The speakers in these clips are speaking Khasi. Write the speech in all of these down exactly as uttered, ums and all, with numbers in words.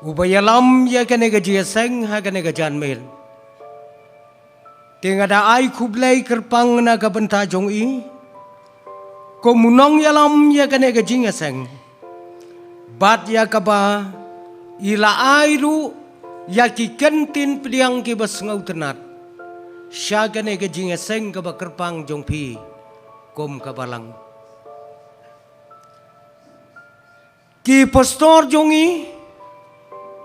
Uba ïalam ïa kane ka jingïaseng ha kane ka janmiet. Te nga da ai khublei kyrpang na ka bynta jong i, kum u nongïalam ïa kane ka jingïaseng. Bad ïa kaba i la ai ruh ïa ki kyntien pdiang kiba sngewtynnat sha kane ka jingïaseng kaba kyrpang jong phi kum ka balang. Ki pastor jong i,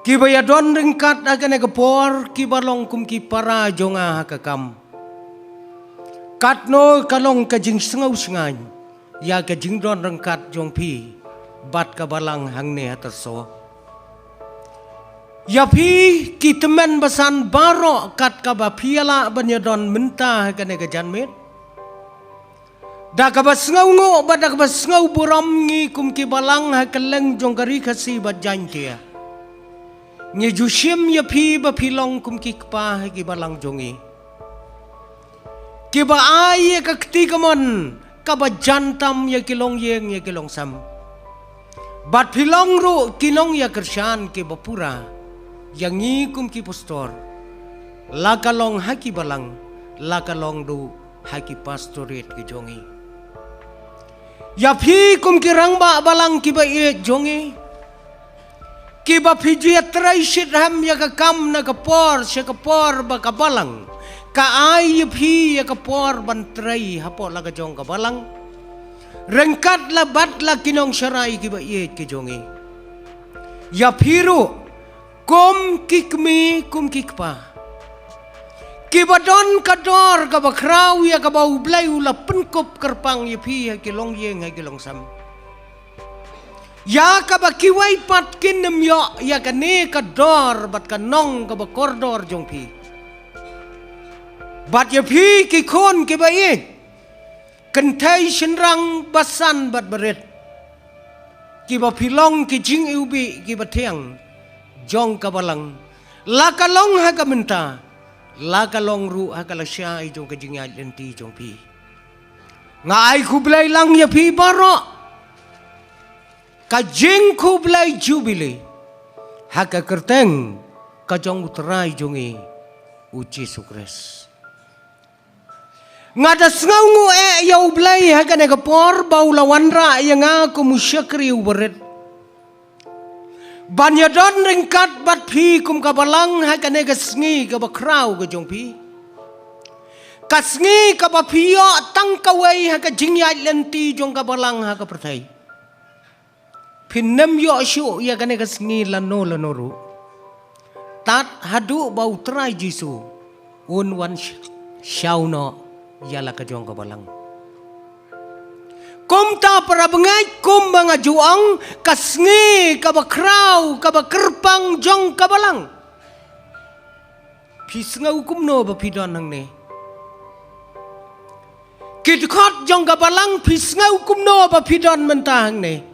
kiba ïadon ryngkat ha kane ka por, kiba long kum ki para jong nga ha ka kam. Katno ka long ka jingsngew shngaiñ ïa ka jingdon ryngkat jong phi bad ka balang hangne ha Tatso. Ïa phi ki tymmen basan baroh kat kaba phi ïalah ban ïadon mynta ha kane ka janmiet. Da kaba sngewnguh bad da kaba sngew burom ngi kum ki balang ha kylleng jong ka Ri Khasi bad Jaiñtia, ngi ju shim ïa phi ba phi long kum ki kpa ha ki balang jong ngi, kiba ai ïa ka kti kamon kaba jan tam ïa ki longïing ïa ki longsem. Bad phi long ruh ki nongïakyrshan kiba pura ïa ngi kum ki pastor, la ka long ha ki balang, la ka long ruh ha ki pastorate ki jong ngi. Ïa phi kum ki rangbah balang kiba ïeit jong ngi, kiba phi ju ïatrei shitrhem ïa ka kam na ka por sha ka por ba ka balang ka ai ïa phi ïa ka por ban trei hapoh la ka jong ka balang, ryngkat la bad la ki nongsharai kiba ïeit ki jong ngi. Ïa phi ruh kum ki kmie kum ki kpa, kiba don ka dor kaba khraw ïa kaba U Blei u la pynkup kyrpang ïa phi ha ki longïing ha ki longsem, ïa kaba kiwei pat kin ym ïoh ïa kane ka dor bad ka nong kaba kordor jong phi. Bad ïa phi ki khun kiba ïeit, kynthei shynrang basan bad barit, kiba phi long ki jingiwbih kiba thiang jong ka balang, la ka long ha ka mynta, la ka long ruh ha ka lashai jong ka jingïaid lynti jong phi. Nga ai khublei lang ïa phi baroh, ka jingkhublei Jubili ha ka kyrteng ka jong U Trai jong ngi U Jisu Khrist. Nga da sngewnguh eh ïa U Blei ha kane ka por ba u la wanrah ïa nga kum u shakri uba rit, ban ïadon ryngkat bad phi kum ka balang ha kane ka sngi kaba khraw ka jong phi. Ka sngi kaba phi ïoh tang kawei ha ka jingïaid lynti jong ka balang ha ka pyrthei. Phin ym ïoh shuh ïa kane ka sngi lano lano ruh, tad haduh ba U Trai Jisu un wan sh-, shaw noh ïa la ka jong ka balang. Kumta para bangeit, kumba nga ju ong, ka sngi kaba khraw kaba kyrpang jong ka balang. Phi sngew kumno ba phi don hangne? Ki dkhot jong ka balang, phi sngew kumno ba phi don mynta hangne?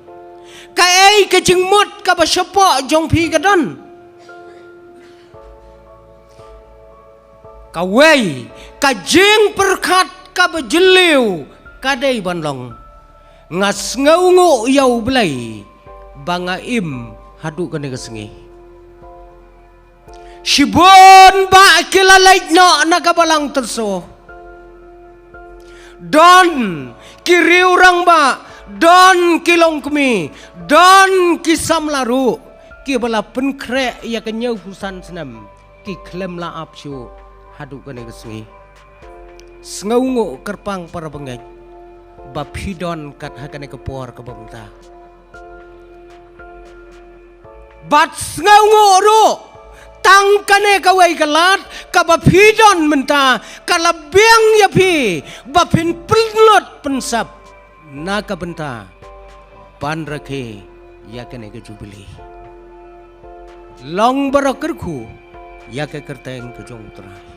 Kaei ka jingmut kaba shapoh jong phi ka don? Kawei ka jingpyrkhat kaba jylliew ka dei ban long, nga sngewnguh ïa U Blei ba nga im haduh kane ka sngi. Shibun bah ki la leit noh na ka balang Tatso. Don ki riewrangbah, don ki longkmie, don ki samla ruh kiba la pynkhreh ïa ka hynñiewphew san snem, ki khlem la ap shuh haduh kane ka sngi. Sngewnguh kyrpang para bangeit ba phi don kat ha kane ka por kaba mynta. Bad sngewnguh ruh, tang kane kawei ka lad kaba phi don mynta ka la biang ïa phi ba phin pynlut pynsep na ka bynta ban rakhe ïa kane ka Jubili. Long baroh kyrkhu ïa ka kyrteng ka jong U Trai.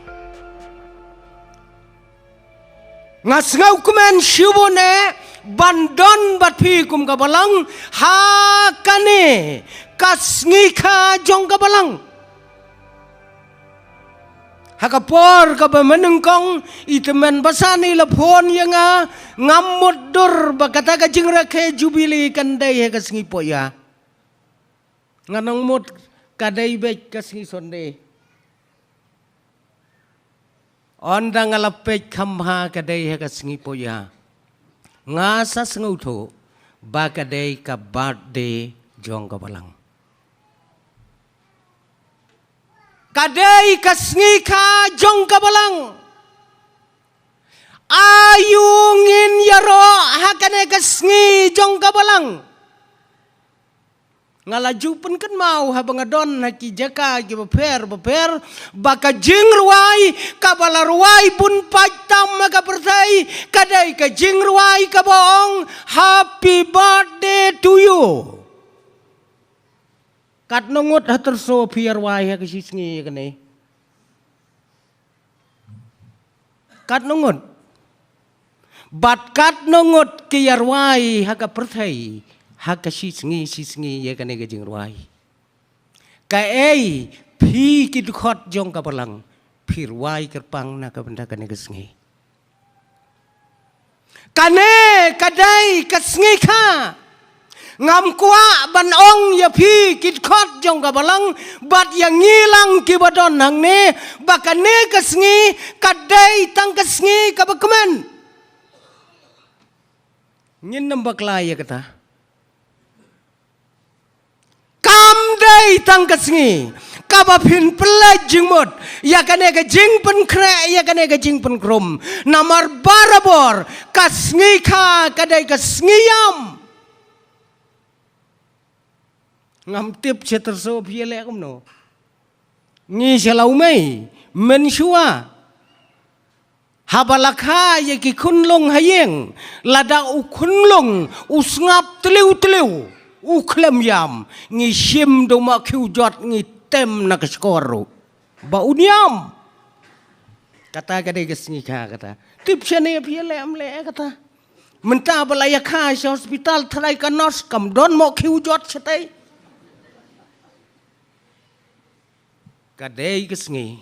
Nga sngewkmen shibun eh ban don bad phi kum ka balang ha kane ka sngi kha jong ka balang. Ha ka por kaba mynnyngkong i tymmen basan i la phone ïa nga, ngam mutdur ba kata ka jingrakhe Jubili kan dei ha ka sngi Poh Ïa. Nga nang mut Ka dei beit ka sngi Sunday. Ynda nga la peit kham bha ka dei ha ka sngi Puja. Nga sa sngewthuh ba ka dei ka birthday jong ka Balang. Ka dei ka sngi kha jong ka Balang. Aiu ngin ïaroh ha kane ka sngi jong ka Balang. Nga la ju pynkynmaw haba nga don ha ki jaka kiba pher ba pher, ba ka jingrwai kaba la rwai bun paid tam ha ka pyrthei ka dei ka jingrwai kaba ong, "Happy birthday to you." Katno ngut ha Tyrso phi ïarwai ha ka shi sngi ïa kane? Katno ngut? Bad katno ngut ki ïarwai ha ka pyrthei ha ka shi sngi shi sngi ïa kane ka jingrwai? Kaei phi ki dkhot jong ka Balang phi rwai kyrpang na ka bynta kane ka sngi? Kane ka dei ka sngi kha. Ngam kwah ban ong ïa phi ki dkhot jong ka Balang bad ïa ngi lang kiba don hangne ba kane ka sngi ka dei tang ka sngi kaba kmen. Ngin ym bakla ïa kata. Kam dei tang ka sngi kaba phin pynleit jingmut ïa kane ka jingpynkhreh ïa kane ka jingpynkhrum. Namar barabor ka sngi kha ka dei ka sngi ïam. Ngam tip sha Tyrso phi ïaleh kumno. Ngi sha Lawmei mynshuwa haba la kha ïa ki khunlung ha ïing, lada u khunlung u sngap tliw tliw, u khlem ïam, ngi shim da u mohkhiew jot ngi tem na ka shkor ruh ba un ïam. Kata ka dei ka sngi kha kata. Tip shane phi ïaleh ym leh kata. Mynta ba la ïa kha sha hospital tharai ka nurse kam don mohkhiew jot shatei. Ka dei ka sngi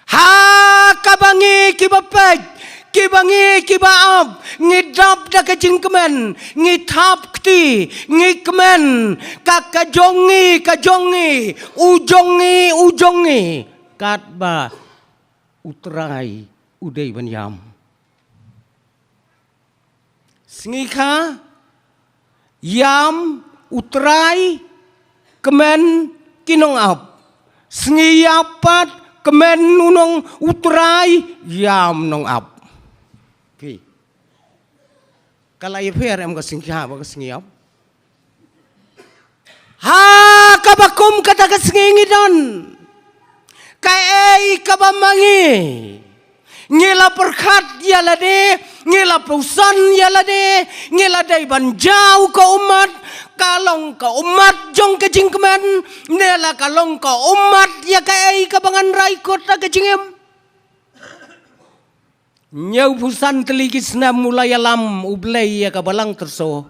ha kaba ngi kiba peit, kiba ngi kiba ap, ngi dap da ka jingkmen, ngi thap kti, ngi kmen ka ka jong ngi, ka jong ngi, u jong ngi, u jong ngi. Katba U Trai u dei ban ïam. Sngi kha ïam U Trai, kmen ki nongap. Sngi ïap pat kmen u nong U Trai, ïam nongap. Phi, ka la ïapher em ka sngi kha bad ka sngi ïap? Ha kaba kum kata ka sngi ngi don. Kaei kaba ma ngi? Ngi la pyrkhat ïa lade, ngi la pyrshang ïa lade, ngi la dei ban jaw ka ummat, ka long ka ummat jong ka jingkmen, ne la ka long ka ummat ïa kaei kaba ngan rai kut ha ka jingim. Hynñiewphew san tylli ki snem u la ïalam U Blei ïa ka Balang Tyrso.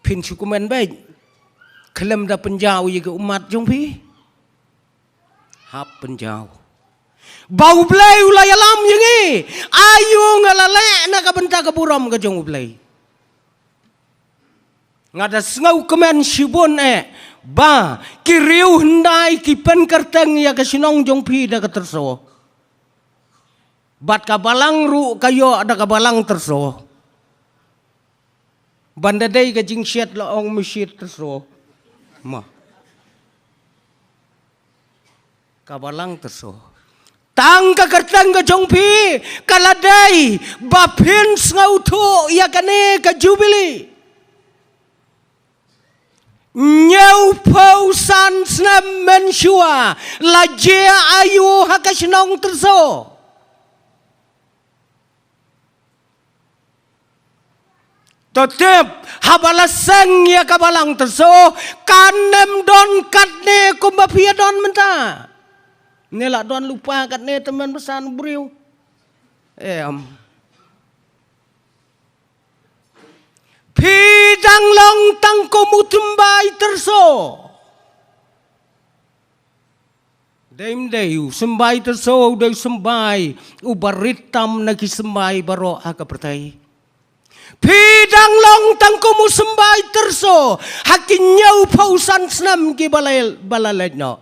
Phin shu kmen beit. Khlem da pynjaw ïa ki ummat jong phi. Hap pynjaw. Ba U Blei u la ïalam ïa ngi. Aïu nga la leh na ka bynta ka burom ka jong U Blei. Nga da sngewkmen shibun eh ba ki riew hyndai ki pynkyrteng ïa ka shnong jong phi da ka Tyrso. Bad ka Balang ruh ka ïoh da ka Balang Tyrso. Ban da dei ka jingshet la ong mynshet Tyrso. Ma. Ka Balang Tyrso. Tang ka kyrteng ka jong phi ka la dei ba phin sngewthuh ïa kane ka Jubili. Hynñiewphew san snem mynshuwa la jia aïu ha ka shnong Tyrso? To tip, haba la seng ïa ka Balang Tyrso, kan ym don katne kumba phi ïa don mynta. Ne la don lypa katne tymmen basan briew. Em. Phi dang long tang kum u symbai Tyrso. Dei ym dei u symbai Tyrso, u dei u symbai uba rit tam na ki symbai baroh ha ka pyrthei. Phi dang long tang kum u symbai tyrso ha ki hynñiewphew san snem kiba la, ba la leit noh.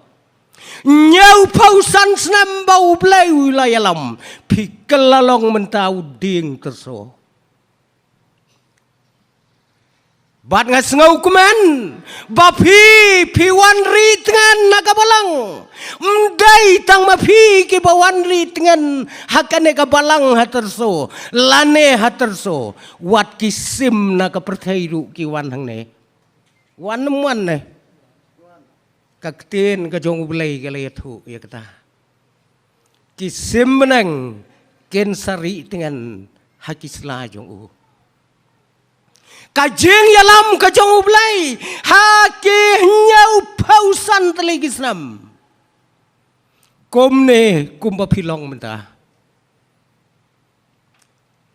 Hynñiewphew san snem ba U Blei u la ïalam, phi kylla long mynta u dieng tyrso. Bad nga sngewkmen ba phi, phi wan ri tngen na ka balang. Ym dei tang ma phi kiba wan ri tngen ha kane ka balang ha tyrso lane ha tyrso. Wat ki sim na ka pyrthei ruh ki wan hangne. Wan ym wan ne? Ka ktien ka jong U Blei ka la ïathuh ïa kata. Ki sim bneng kin sa ri tngen ha ki sla jong u. Ka jingïalam ka jong U Blei ha ki hynñiewphew san tylli ki snem. Kumne kumba phi long mynta.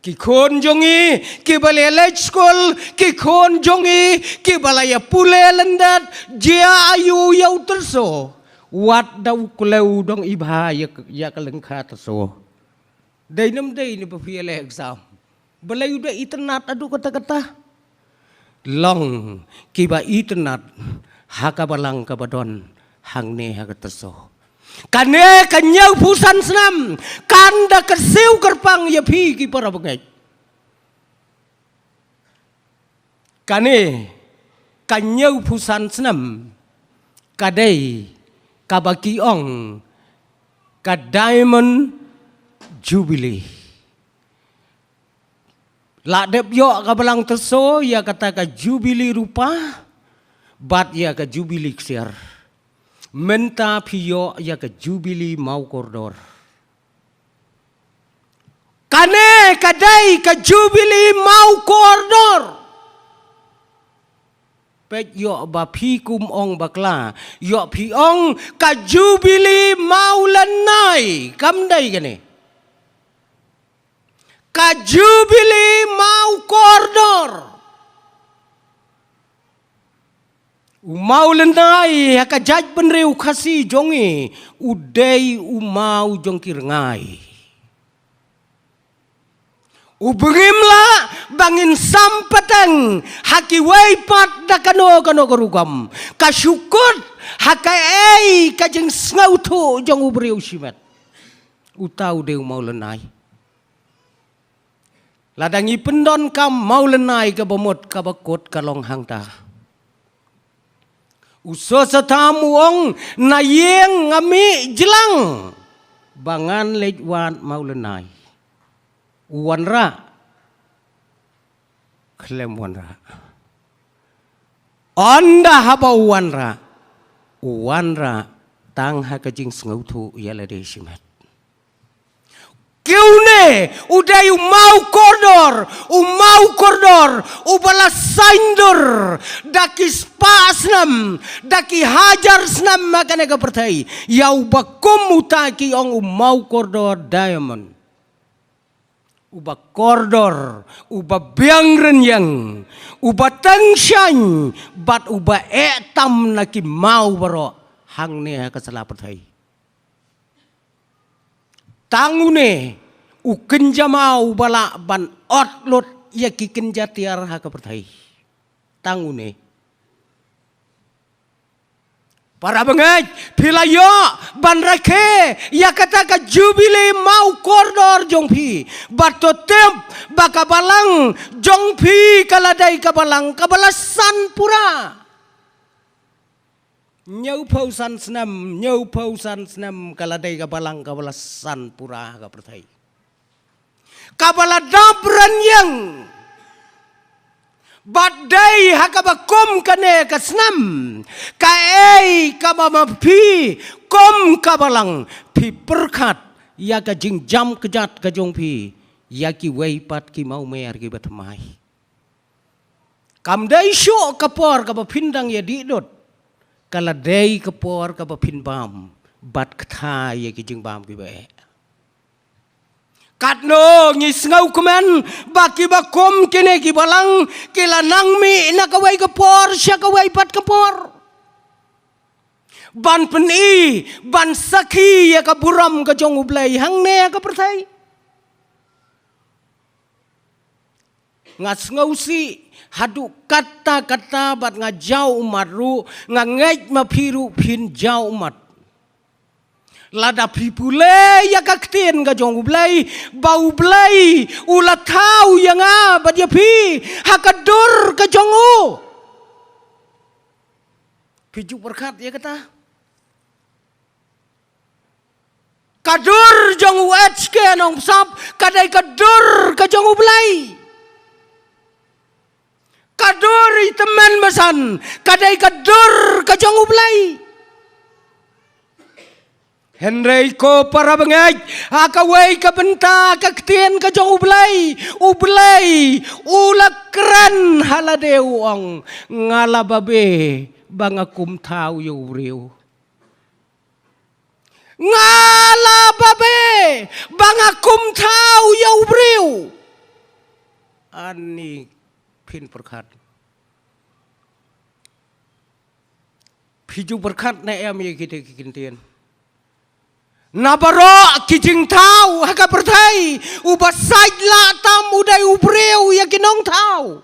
Ki khun jong ngi kiba la leit skul, ki khun jong ngi kiba la ïa pule lyndet, jia aïu ïa u tyrso. Wat da u klew dong i bha ïa, ïa ka lyngkha tyrso. Dei ne ym dei ne ba phi ïa leh exam. Balei u da itynnad haduh katta katta? Long kiba itynnad ha ka balang kaba don hangne ha ka tyrso. Kane ka hynñiewphew san snem kan da kyrsiew kyrpang ïa phi ki para bangeit. Kane ka hynñiewphew san snem ka dei kaba ki ong ka Diamond Jubilee. La dep ïoh ka balang tyrso ïa kata ka Jubili rupa bad ïa ka Jubili ksiar. Mynta phi ïoh ïa ka Jubili maw kordor. Kane ka dei ka Jubili maw kordor. Peit ïoh ba phi kum ong bakla, ïoh phi ong ka Jubili maw lynnai, kam dei kane. Ka Jubili maw kordor. U maw lynnai ha ka jaitbynriew Khasi jong ngi u dei u maw jong ki rngai. U bym lah ba ngin sam pateng ha kiwei pat da kano kano ka rukom. Ka shu kut ha kaei ka jingsngewthuh jong u briew shimet. Uta u dei u maw lynnai. Lada ngi pyndonkam maw lynnai kaba mut kaba kut ka long hangta. U Soso Tham u ong na ïing nga mih jlang ba ngan leit wad maw lynnai. U wanrah. Khlem wanrah. Ynda haba u wanrah, u wanrah tang ha ka jingsngewthuh ïa lade shimet. Kiew ne u dei u maw kordor, u maw kordor uba la saiñdur da ki spah snem, da ki hajar snem ha kane ka pyrthei. Ïa uba kum uta ki ong u maw kordor diamond. Uba kordor, uba biang rynïeng, uba teng shaiñ bad uba eh tam na ki maw baroh hangne ha ka sla pyrthei. Tang une u kynja maw uba lah ban ot lut ïa ki kynja tiar ha ka pyrthei. Tang une. Para bangeit, phi la ïoh ban rakhe ïa kata ka Jubili maw kordor jong phi. Bad to tip ba ka balang jong phi ka la dei ka balang kaba la san pura. Hynñiewphew san snem, hynñiewphew san snem ka la dei ka balang kaba la san pura ha ka pyrthei. Kaba la dap rynïeng. Bad dei ha kaba kum kane ka snem, kaei kaba ma phi kum ka balang phi pyrkhat ïa ka jingjam kjat ka jong phi ïa kiwei pat ki mawmer kiba thymmai. Kam dei shuh ka por kaba phin dang ïa dih dud. Ka la dei ka por kaba phin bam bad kthai ïa ki jingbam kiba eh. Katno ngi sngewkmen ba kiba kum kine ki balang ki la nang mih na kawei ka por sha kawei pat ka por. Ban pyni, ban sakhi ïa ka burom ka jong U Blei hangne ha ka pyrthei. Nga sngewsih haduh katta katta bad nga jaw ummat ruh, nga ngeit ma phi ruh phin jaw ummat. Lada phi pule ïa ka ktien ka jong U Blei, ba U Blei u la thaw ïa nga bad ïa phi ha ka dur ka jong u. Phi ju pyrkhat ïa kata. Ka dur jong u H K Nongpynsap ka dei ka dur ka jong U Blei. Ka dur i tymmen basan ka dei ka dur ka jong U Blei. Hynrei ko para bangeit, ha kawei ka bynta ka ktien ka jong U Blei, U Blei u la kren ha lade, u ong, nga la babe ba nga kum thaw ïa u briew. Nga la babe ba nga kum thaw ïa u briew. Ani phin pyrkhat. Phi ju pyrkhat ne em ïa kita ki ktien? Na baroh ki jingthaw ha ka pyrthei, uba sait lah tam u dei u briew ïa ki nongthaw.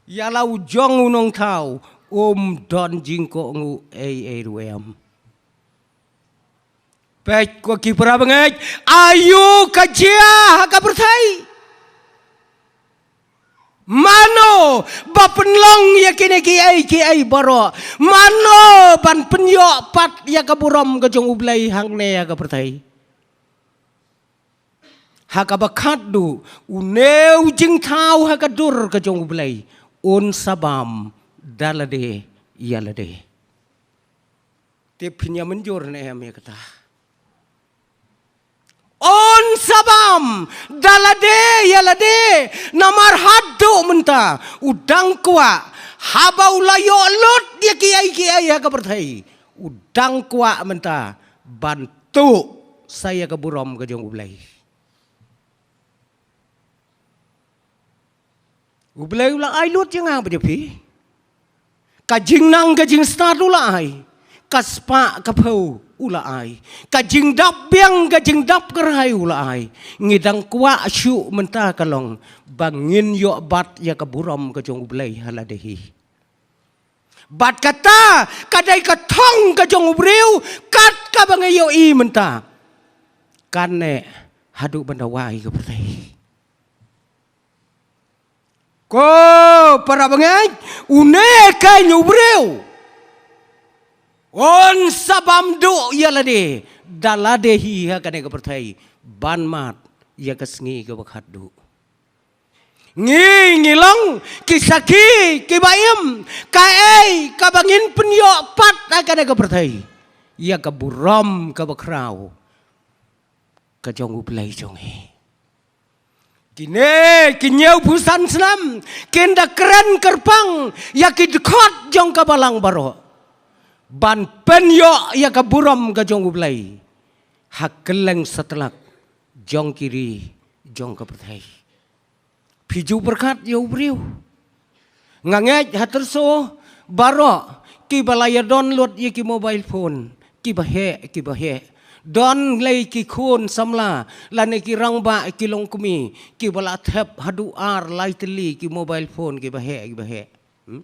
Ïa la u jong u nongthaw, um don jingkohnguh ei ei ruh em. Peit ko ki para bangeit, aïu ka jia ha ka pyrthei? Mano ba pynlong ïa kine ki ei ki ei baroh? Mano ban pynïoh pat ïa ka burom ka jong U Blei hangne ha ka pyrthei? Ha kaba khatduh, une u jingthaw ha ka dur ka jong U Blei un sa bam da lade ïa lade. Te phin ïa mynjur ne em ïa kata? Un sa bam da lade ïa lade, namar haduh mynta u dang kwah, haba u la ïoh lut ïa ki ei ki ei ha ka pyrthei, u dang kwah mynta ban tuh sa ïa ka burom ka jong U Blei. U Blei u la ai lut ïa nga bad ïa phi. Ka jingnang ka jingstad u la ai. Ka spah ka phew u la ai. Ka jingdap biang ka jingdap kyrhai u la ai. Ngi dang kwah shuh mynta ka long ba ngin ïoh bat ïa ka burom ka jong U Blei ha lade hi. Bad kata ka dei ka thong ka jong u briew, kat kaba nga ïohi mynta. Kane haduh ban da wai ka pyrthei. Ko para bangeit, une keiñ u briew un sa bam duh ïa lade da lade hi ha kane ka pyrthei, ban mad ïa ka sngi kaba khatduh. Ngi ngi long ki sakhi kiba im, kaei kaba ngin pynïoh pat ha kane ka pyrthei? Ïa ka burom kaba khraw ka jong U Blei jong ngi. Kine ki hynñiewphew san snem kin da kren kyrpang ïa ki dkhot jong ka balang baroh ban pynïoh ïa ka burom ka jong U Blei ha kylleng satlak jong ki ri jong ka pyrthei. Phi ju pyrkhat ïa u briew. Nga ngeit ha tyrso baroh kiba la ïa don lut ïa ki mobile phone, kiba heh kiba heh. Don lei ki khun samla lane ki rangbah ki longkmie kiba la thep haduh ar lai tylli ki mobile phone kiba heh kiba heh. Hmm?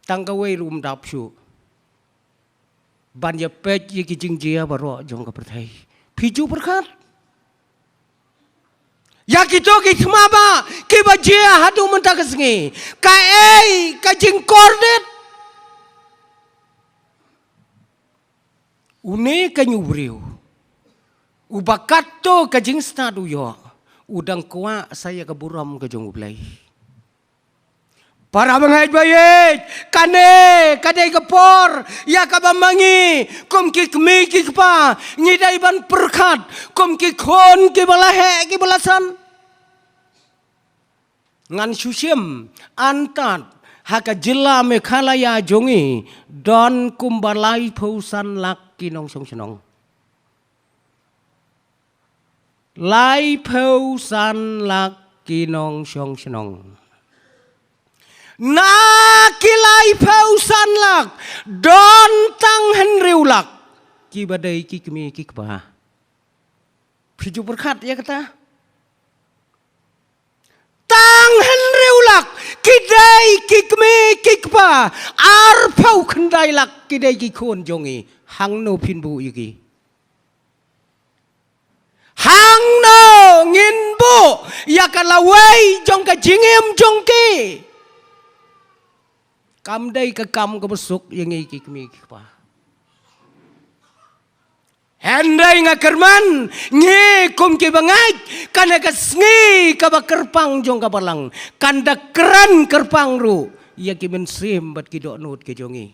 Tang kawei ruh ym dap shuh ban ïa peit ïa ki jingjia baroh jong ka pyrthei. Phi ju pyrkhat ïa kito ki thma ba kiba jia haduh mynta ka sngi. Kaei ka jingkordit? Une keiñ u briew uba katto ka jingstad u ïoh, u dang kwah sa ïa ka burom ka jong U Blei. Para bangeit ba ïeit, kane ka dei ka por ïa kaba ma ngi kum ki kmie ki kpa ngi dei ban pyrkhat kum ki khun kiba la heh kiba la san. Ngan shu shim antad, ha ka jylla Meghalaya jong ngi don kumba laiphew san lak ki nongshong shnong. Laiphew san lak ki nongshong shnong. Na ki laiphew san lak, don tang hynriew lak kiba dei ki kmie ki kpa. Phi ju pyrkhat ïa kata? Tang hynriew lak ki dei ki kmie ki kpa, arphew khyndai lak ki dei ki khun jong ngi. Hangno phin buh ïa ki? Hangno ngin buh ïa ka lawei jong ka jingim jong ki? Kam dei ka kam kaba suk ïa ngi ki kmie ki kpa. Hynrei nga kyrmen, ngi kum ki bangeit, kane ka sngi kaba kyrpang jong ka Balang kan da kren kyrpang ruh ïa ki mynsiem bad ki dohnud ki jong ngi.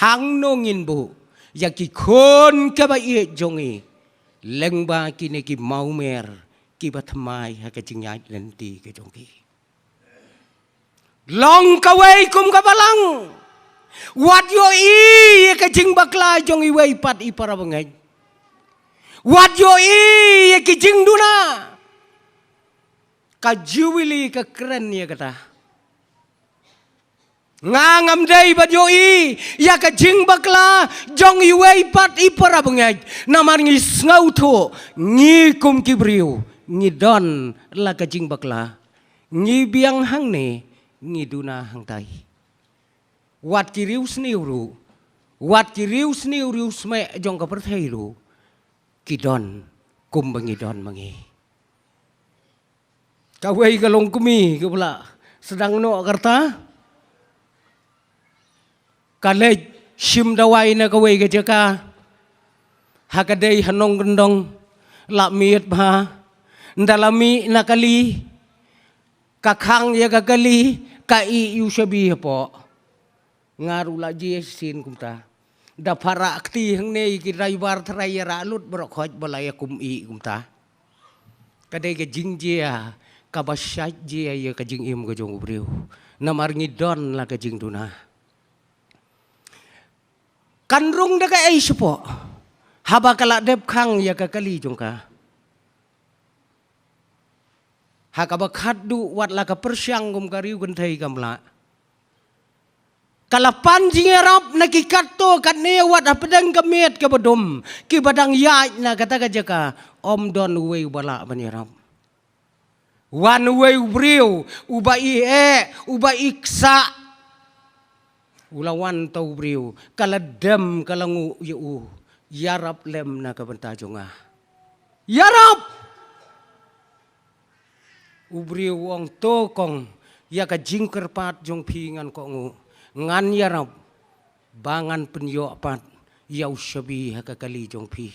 Hangno ngin buh ïa ki khun kiba ïeit jong ngi, lyngba kine ki mawmer kiba thymmai ha ka jingïaid lynti ka jong ki? Long kawei kum ka Balang, wat ïohi ïa ka jingbakla jong iwei pat i para bangeit. Wat ïohi ïa ki jingduna. Ka Jubilee ka kren ïa kata. Nga ngam dei ban ïohi ïa ka jingbakla jong iwei pat i para bangeit. Namar ngi sngewthuh, ngi kum ki briew ngi don la ka jingbakla. Ngi biang hangne, ngi duna hangtai. Wat ki riewsniew ruh, wat ki riewsniew riewsmeh jong ka pyrthei ruh, ki don kumba ngi don ma ngi. Kawei ka longkmie kaba la sdang noh ka rta, ka leit shim dawai na kawei ka jaka. Ha ka dei ha nongkyndong, la miet bha, ynda la mih na kali, ka khang ïa ka kali, ka ïeh ïa u shabi hapoh. Nga ruh la jia shisien kumta. Da pharah kti hangne, ki driver tharai ïa rah lut baroh khoit ba la ïa kum ïeh kumta. Ka dei ka jingjia kaba shait jia ïa ka jingim ka jong u briew. Namar ngi don la ka jingduna. Kan rung da kaei shapoh haba ka la dep khang ïa ka kali jong ka? Ha kaba khatduh wat la ka pyrshang kum ka riew kynthei kam lah. Ka la pan jingïarap na ki katto katne, wat hapdeng ka miet kaba dum, kiba dang ïaid na kata ka jaka, ym don uwei uba lah ban ïarap. Wan uwei u briew uba i eh, uba i ksah. U la wan uta u briew, ka la dem, ka la nguh ïa u, ïarap lem na ka bynta jong nga. Ïarap! U briew u ong, to kong, ïa ka jingkyrpad jong phi ngan kohnguh, ngan ïarap ba ngan pynïoh pat ïa u shabi ha ka kali jong phi.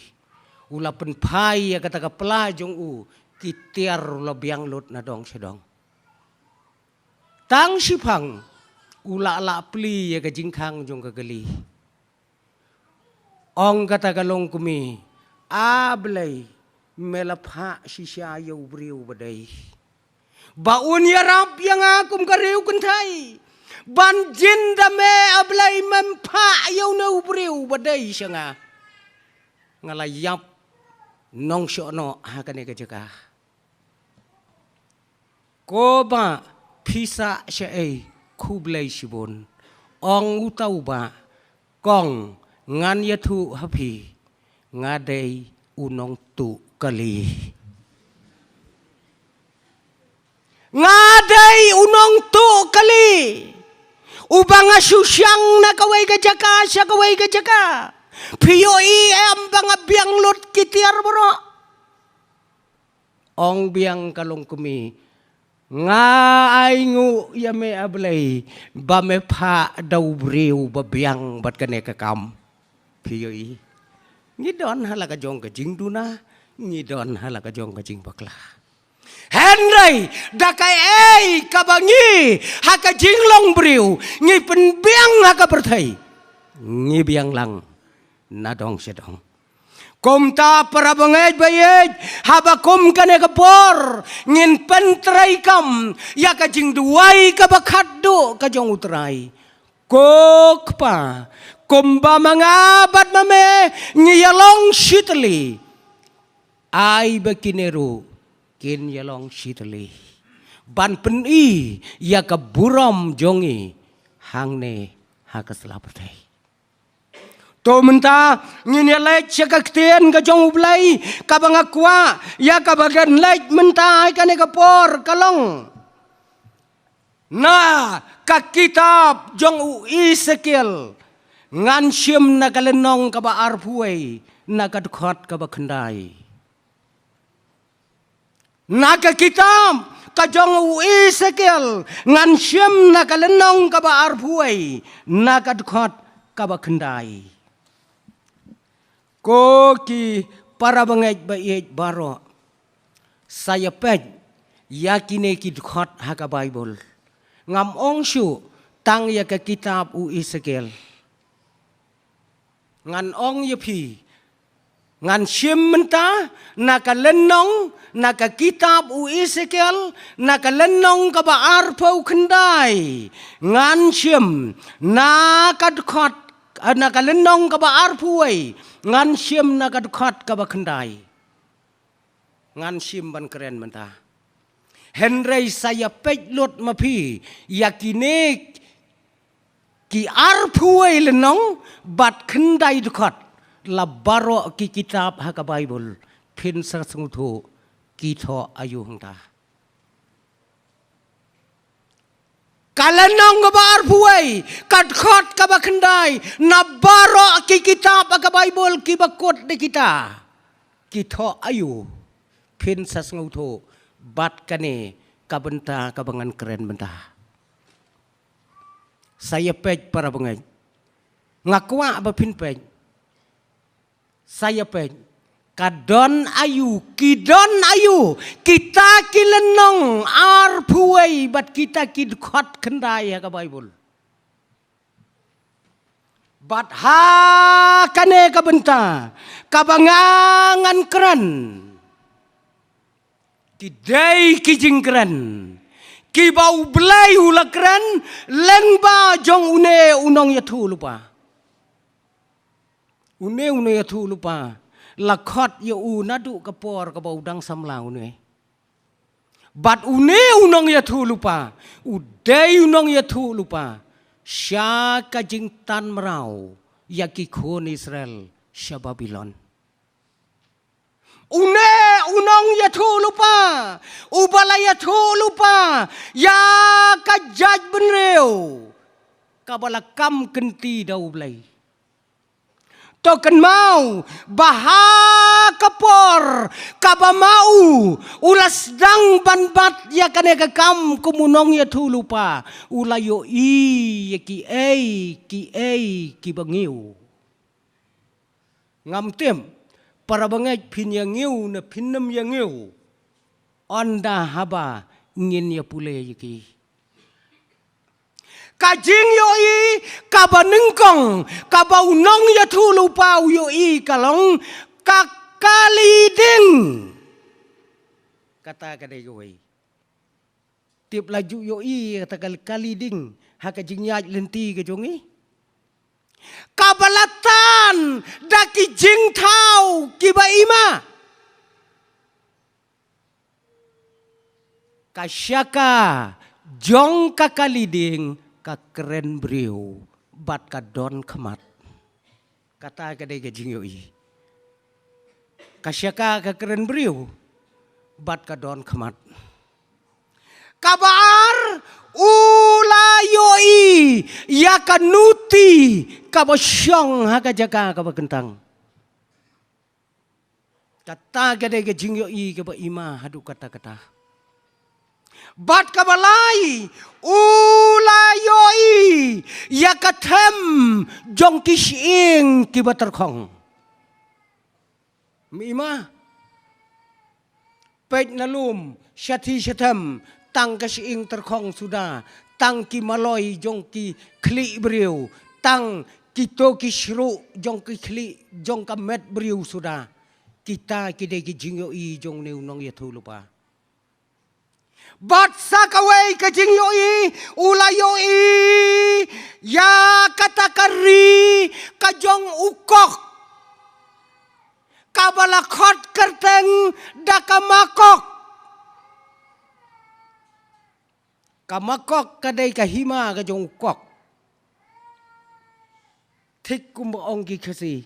U la pynphai ïa kata ka pla jong u, ki tiar u la biang lut na dong sha dong. Tang shiphang u la lah plie ïa ka jingkhang jong ka kali. Ong kata ka longkmie, A Blei, me la phah shisha ïa u briew ba dei, ba un ïarap ïa nga kum ka riew kynthei. Ban jin da me, A Blei, mem phah ïa une u briew ba dei sha nga. Nga la ïap nongshohnoh ha kane ka jaka. Ko bah, phi sah shaei? Khublei shibun, ong uta u bah. Kong, ngan ïathuh ha phi, nga dei u nongtuh kali. Nga dei u nongtuh kali, uba nga shu shang na kawei ka jaka sha kawei ka jaka. Phi ïohi em ba nga biang lut ki tiar baroh? Ong biang ka longkmie, nga ainguh ïa me, A Blei, ba me phah da u briew ba biang bad kane ka kam. Phi ïohi, ngi don ha la ka jong ka jingduna, ngi don ha la ka jong ka jingbakla. Hynrei da kaei kaba ngi, ha ka jinglong briew, ngi pynbiang ha ka pyrthei, ngi biang lang na dong sha dong. Kumta para bangeit ba ïeit, haba kum kane ka por ngin pyntreikam ïa ka jingduwai kaba khatduh ka jong U Trai. Ko Kpa, kumba ma nga bad ma me ngi ïalong shitylli, ai ba kine ruh kin ïalong shitylli ban pyni ïa ka burom jong ngi hangne ha ka sla pyrthei. To mynta ngin ïa leit sha ka ktien ka jong U Blei, kaba nga kwah ïa kaba ngan leit mynta ha kane ka por ka long na ka kitab jong u Esekiel, ngan shim na ka lynnong kaba arphew wei, na ka dkhot kaba khyndai. Na ka kitab ka jong u Esekiel, ngan shim na ka lynnong kaba arphew wei, na ka dkhot kaba khyndai. Ko ki para bangeit ba ïeit baroh, sa ïa peit ïa kine ki dkhot ha ka Baibl. Ngam ong shuh tang ïa ka kitab u Esekiel. Ngan ong ïa phi, ngan shim mynta na ka lynnong, na ka kitab u Esekiel, na ka lynnong kaba arphew khyndai. Ngan shim na ka dkhot, na ka lynnong kaba arphew wei, ngan shim na ka dkhot kaba khyndai. Ngan shim ban kren mynta. Hynrei sa ïa peit lut ma phi ïa kine ki arphew wei lynnong bad khyndai dkhot, la baroh ki kitab ha ka Baibl, phin sa sngewthuh ki thoh aïu hangta. Ka lynnong kaba arphew wei, ka dkhot kaba khyndai, na baroh ki kitab ha ka Baibl kiba kut da kita, ki thoh aïu, phin sa sngewthuh bad kane ka bynta kaba ngan kren mynta. Sa ïa peit para bangeit. Nga kwah ba phin peit. Sa ïa peit. Ka don aïu, ki don aïu, kita ki lynnong arphew wei bad kita ki dkhot khyndai ha ka Baibl. Bad ha kane ka bynta kaba nga ngan kren, ki dei ki jingkren kiba U Blei u la kren lyngba jong une u nongïathuhlypa. Une u nongïathuhlypa, la khot ïa u naduh ka por kaba u dang samla une. Bad une u nongïathuhlypa, u dei u nongïathuhlypa sha ka jingtan mraw ïa ki khun Israel sha Babilon. Une u nongïathuhlypa, uba la ïathuhlypa ïa ka jaitbynriew kaba la kam kynti da U Blei. To kynmaw ba ha ka por kaba ma u u la sdang ban bat ïa kane ka kam kum u nongïathuhlypa, u la ïohi ïa kiei kiei kiba ngiew. Ngam tip para bangeit phin ïa ngiew ne phin nym ïa ngiew. Ynda haba ngin ïa pule ïa ki, ka jingïohi kaba nyngkong kaba u nongïathuhlypa u ïohi ka long ka kali ding. Kata ka dei kawei. Tip la ju ïohi kata ka kali ding ha ka jingïaid lynti ka jong i, kaba la tan da ki jingthaw kiba ima. Ka shaka jong ka kali ding ka kren briew bad ka don khmat. Kata ka dei ka jingïohi. Ka shaka ka kren briew bad ka don khmat. Kaba ar, u la ïohi ïa ka nuti kaba shong ha ka jaka kaba kyntang. Kata ka dei ka jingïohi kaba ima haduh katta katta. Bad kaba lai, u la ïohi ïa ka them jong ki shyieng kiba tyrkhong. Ima, peit na lum, shathie shathem, tang ka shyieng tyrkhong suda, tang ki maloi jong ki khlieh briew, tang kito ki shruh jong ki khlieh jong ka met briew suda. Kita ki dei ki jingïohi jong une u nongïathuhlypa. Bad sa kawei ka jingïohi, u la ïohi ïa kata ka ri ka jong u kok, kaba la khot kyrteng da ka makok. Ka makok ka dei ka hima ka jong u kok. Thik kumba ong ki Khasi.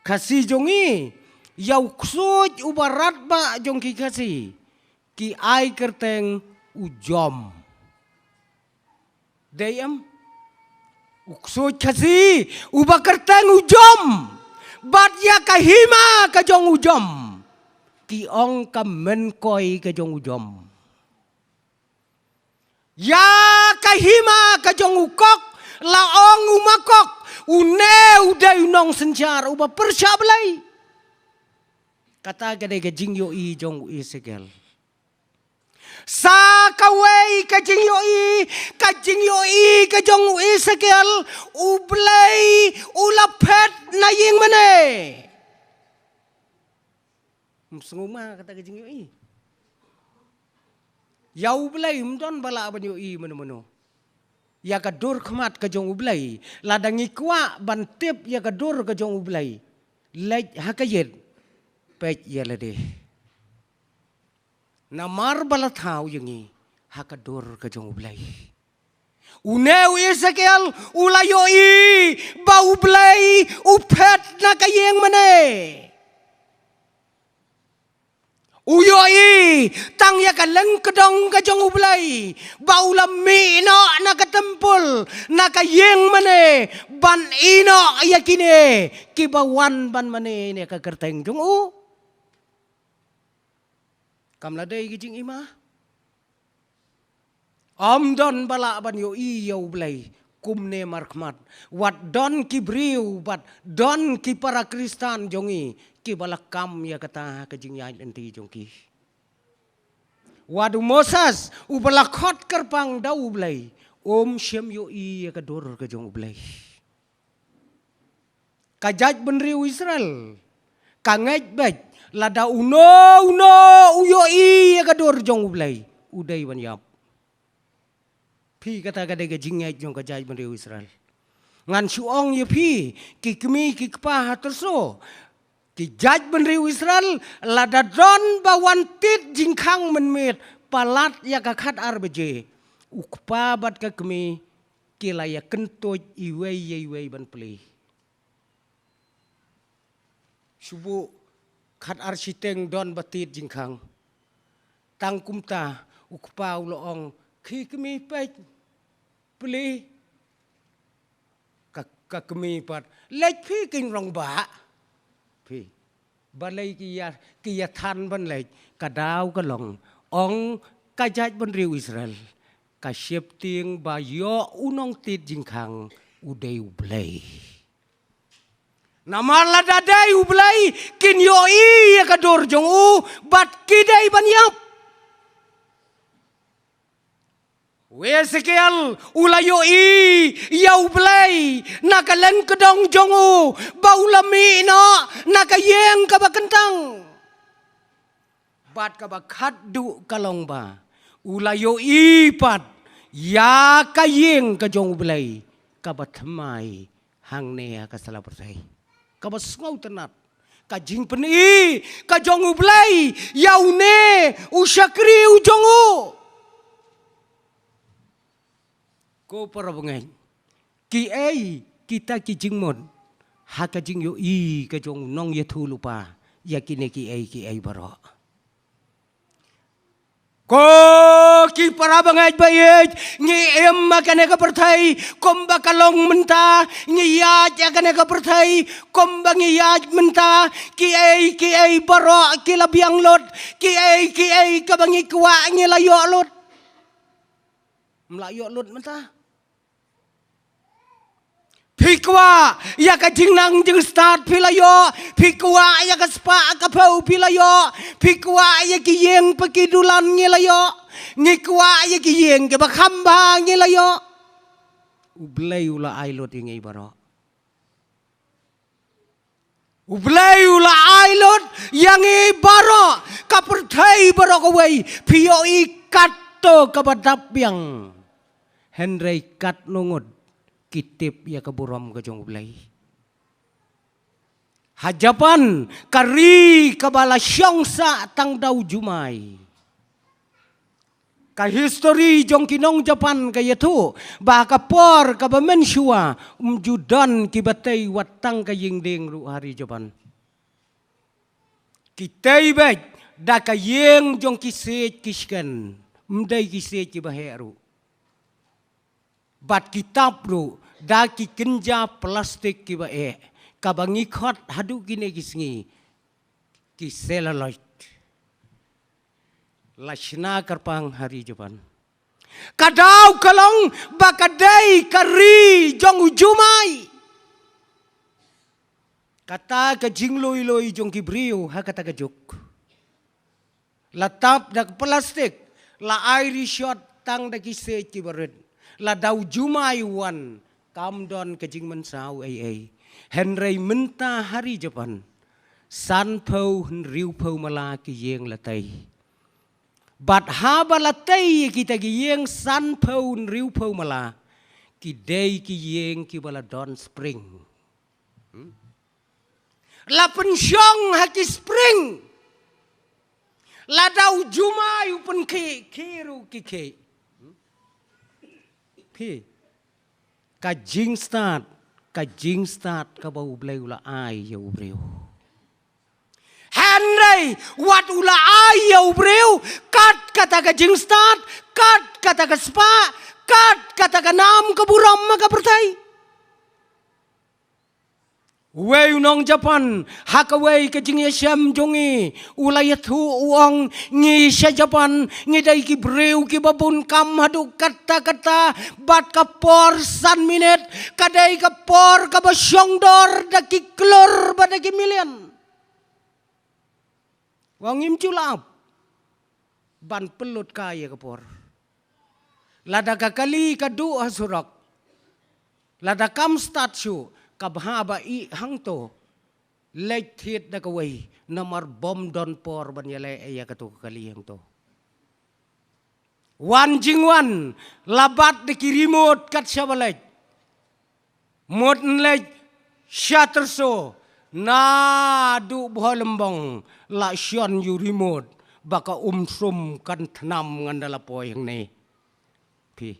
Khasi jong i, ïa u ksuid uba radbah jong ki Khasi, ki ai kyrteng u Jom. Dei em? U ksuid Khasi uba kyrteng u Jom, bad ïa ka hima ka jong u Jom, ki ong ka mynkoi ka jong u Jom. Ïa ka hima ka jong u kok la ong u ma kok, une u dei u nongsynshar uba pyrshah Blei. Kata ka dei ka jingïohi jong u Esekiel. Sa kawei ka jingïohi, ka jingïohi ka jong u Esekiel, u Blei u la phet na ïing mane. Ym sngew ma kata ka jingïohi. Ïa u Blei ym don ba lah ban ïohi mano mano. Ïa ka dur khmat ka jong u Blei, lada ngi kwah ban tip ïa ka dur ka jong u Blei, leit ha ka ïit, peit ïa lade. Namar ba la thaw ïa ngi ha ka dur ka jong u Blei. Une u Esekiel u la ïohi ba u Blei u phet na ka ïing mane. U ïohi tang ïa ka lyngkdong ka jong u Blei, ba u la mih noh na ka templ, na ka ïing mane, ban ïeh noh ïa kine kiba wan ban mane ïa ka kyrteng jong u. Kam la dei ka jingima. Ym don ba lah ban ïohi ïa u Blei kumne markhmat. Wat don ki briew bad don ki para Khristan jong ngi kiba la kam ïa kata ka jingïaid lynti jong ki. Wat u Moses uba la khot kyrpang da u Blei, um shym ïohi ïa ka dur ka jong u Blei. Ka jaitbynriew Israel ka ngeit beit, lada uno uno u ïohi ïa ka dur jong u Blei, u dei ban ïap. Phi, kata ka dei ka jingngeit jong ka jaitbynriew Israel. Ngan shu ong ïa phi, ki kmie ki kpa ha Tyrso, ki jaitbynriew Israel, lada don ba wan tied jingkhang mynmiet palat ïa ka khatar baje, u kpa bad ka kmie ki la ïakynduid iwei ïa iwei ban plie. Shu buh khatar shiteng don ba tied jingkhang. Tang kumta u kpa u la ong, "Khie kmie, peit, plie." Ka, ka kmie pat, "Leit phi, khie nrong bah." Phi. Balei ki ïa, ki ïathan ban leit? Ka daw ka long, ong ka jaitbynriew Israel, ka sheptieng ba ïoh u nongtied jingkhang u dei u Blei. Namar lada dei u Blei, kin ïohi ïa ka dur jong u bad ki dei ban ïap. U Esekiel u la ïohi ïa u Blei na ka lyngkdong jong u, ba u la mih noh na ka ïing kaba kyntang. Bad kaba khatduh ka long ba u la ïohi pat ïa ka ïing ka jong u Blei kaba thymmai hangne ha ka sla pyrthei. Kaba sngewtynnat ka jingpyni ka jong u Blei ïa une u shakri u jong u. Ko para bangeit, kiei kita ki jingmut ha ka jingïohi ka jong u nongïathuhlypa ïa kine kiei kiei baroh? Ko ki para bangeit ba ïeit, ngi im ha kane ka pyrthei kumba ka long mynta, ngi ïaid ha kane ka pyrthei kumba ngi ïaid mynta. Kiei kiei baroh ki la biang lut, kiei kiei kaba ngi kwah ngi la ïoh lut. Ym lah ïoh lut mynta. Phi kwah ïa ka jingnang jingstad, phi la ïoh. Phi kwah ïa ka spah ka phew, phi la ïoh. Phi kwah ïa ki ïing pa ki dulan, ngi la ïoh. Ngi kwah ïa ki ïing kiba kham bha, ngi la ïoh. U Blei u la ai lut ïa ngi baroh. U Blei u la ai lut ïa ngi baroh, ka pyrthei baroh kawei. Phi ïohi katto kaba dap biang, hynrei katno ngut ki tip ïa ka burom ka jong U Blei? Ha Japan, ka ri kaba la shong sah tang da u jumai, Ka histori jong ki nong Japan ka ïathuh ba ka por kaba mynshuwa ym ju don kiba tei wat tang ka ïing dieng ruh ha ri Japan. Ki tei beit da ka ïing jong ki siej ki shken, ym dei ki siej kiba heh ruh. Bad ki tap ruh da ki kynja plastik kiba eh, kaba ngi khot haduh kine ki sngi ki celluloid. La shna kyrpang ha ri Japan. Ka daw ka long ba ka dei ka ri jong u jumai. Kata ka jinglui lui jong ki briew ha kata ka juk. La tap da ka plastik, la ai rishot tang da ki siej kiba rit. Lada u jumai u wan, kam don ka jingmynsaw ei ei. Hynrei mynta ha ri Japan, sanphew hynriewphew mala ki ïing la tei. Bad haba la tei kita ki ïing sanphew hynriewphew mala, ki dei ki ïing kiba la don spring. Hmm? La pynshong ha ki spring. Lada u jumai u pynkhih, khih ruh ki khih. Hmm? Phi. Ka jingstad, ka jingstad kaba U Blei u la ai ïa u briew. Hynrei wat u la ai ïa u briew kat kata ka jingstad, kat kata ka spah, kat kata ka nam ka burom ha ka pyrthei. Uwei u nong Japan, ha kawei ka jingïashem jong ngi, u la ïathuh u ong, ngi sha Japan ngi dei ki briew kiba bun kam haduh katta katta, bad ka por san minit ka dei ka por kaba shongdor da ki klur bad da ki million. Wa ngim ju lah ban pynlut kai ïa ka por. Lada ka kali ka duh ha surok, lada kam start shuh, ka bha ba ïeh hangto. Leit thied da kawei, namar bym don por ban ïaleh ïa kato ka kali hangto. Wan jingwan, la bat da ki remote kat shaba leit. Mut nleit sha tyrso, naduh Bhoi Lymbong, la shon ïa u remote, ba ka um sum kan thnam ngan da la poi hangne. Phi,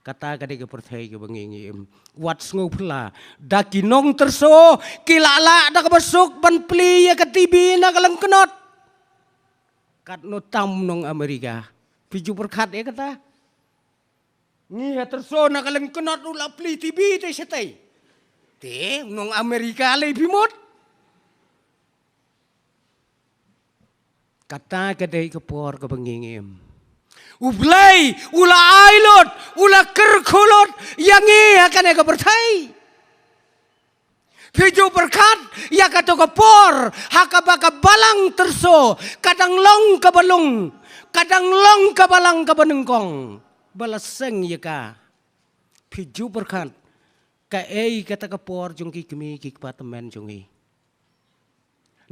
kata ka dei ka pyrthei kaba ngi ngi im. Wat sngewphylla, da ki nong tyrso, ki la lah da kaba suk ban plie ïa ka T V na ka lyngknot. Katno tam nong Amerika. Phi ju pyrkhat ïa kata. Ngi ha tyrso na ka lyngknot u la plie T V te shatei. Te nong Amerika lei phi mut. Kata ka dei ka por kaba ngi ngi im. U Blei u la ai lut, u la kyrkhu lut ïa ngi ha kane ka pyrthei. Phi ju pyrkhat ïa kato ka por ha kaba ka balang tyrso ka dang long kaba lung, ka dang long ka balang kaba nyngkong ba la seng ïa ka. Phi ju pyrkhat kaei kata ka por jong ki kmie ki kpa tymmen jong ngi.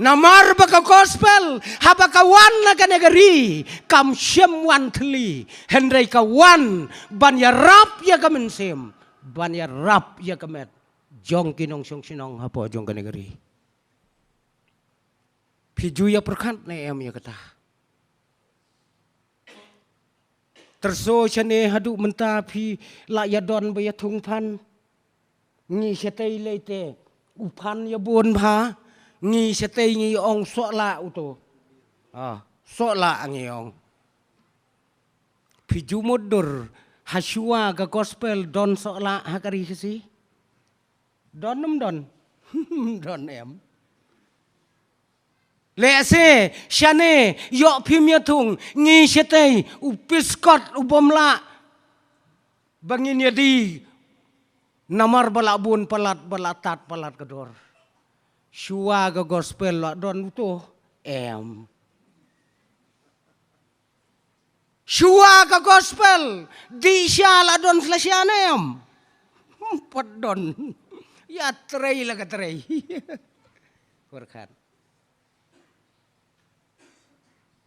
Namar ba ka gospel haba ka wan na kane ka ri kam shym wan thylli, hynrei ka wan ban ïarap ïa ka mynsiem, ban ïarap ïa ka met jong ki nongshong shnong hapoh jong kane ka ri. Phi ju ïa pyrkhat ne em ïa kata? Tyrso shane haduh mynta phi la ïa don ba ïa thung phan. Ngi shatei lei te u phan ïa bun bha. Ngi shatei ngi ong sohla uto. Ah, sohla ngi ong. Phi ju mutdur ha shuwa ka gospel don sohla ha ka ri Khasi? Don ym don? Don em? Lehse shane ïoh phim ïa thung, ngi shatei u piskot u bym lah ba ngin ïa die namar ba la bun palat, ba la tad palat ka dor. Shuwa ka gospel la don uto? Em. Shuwa ka gospel dih sha la don sla sha ne em? Hmm, pat don. Ïa trei la ka trei. Pyrkhat.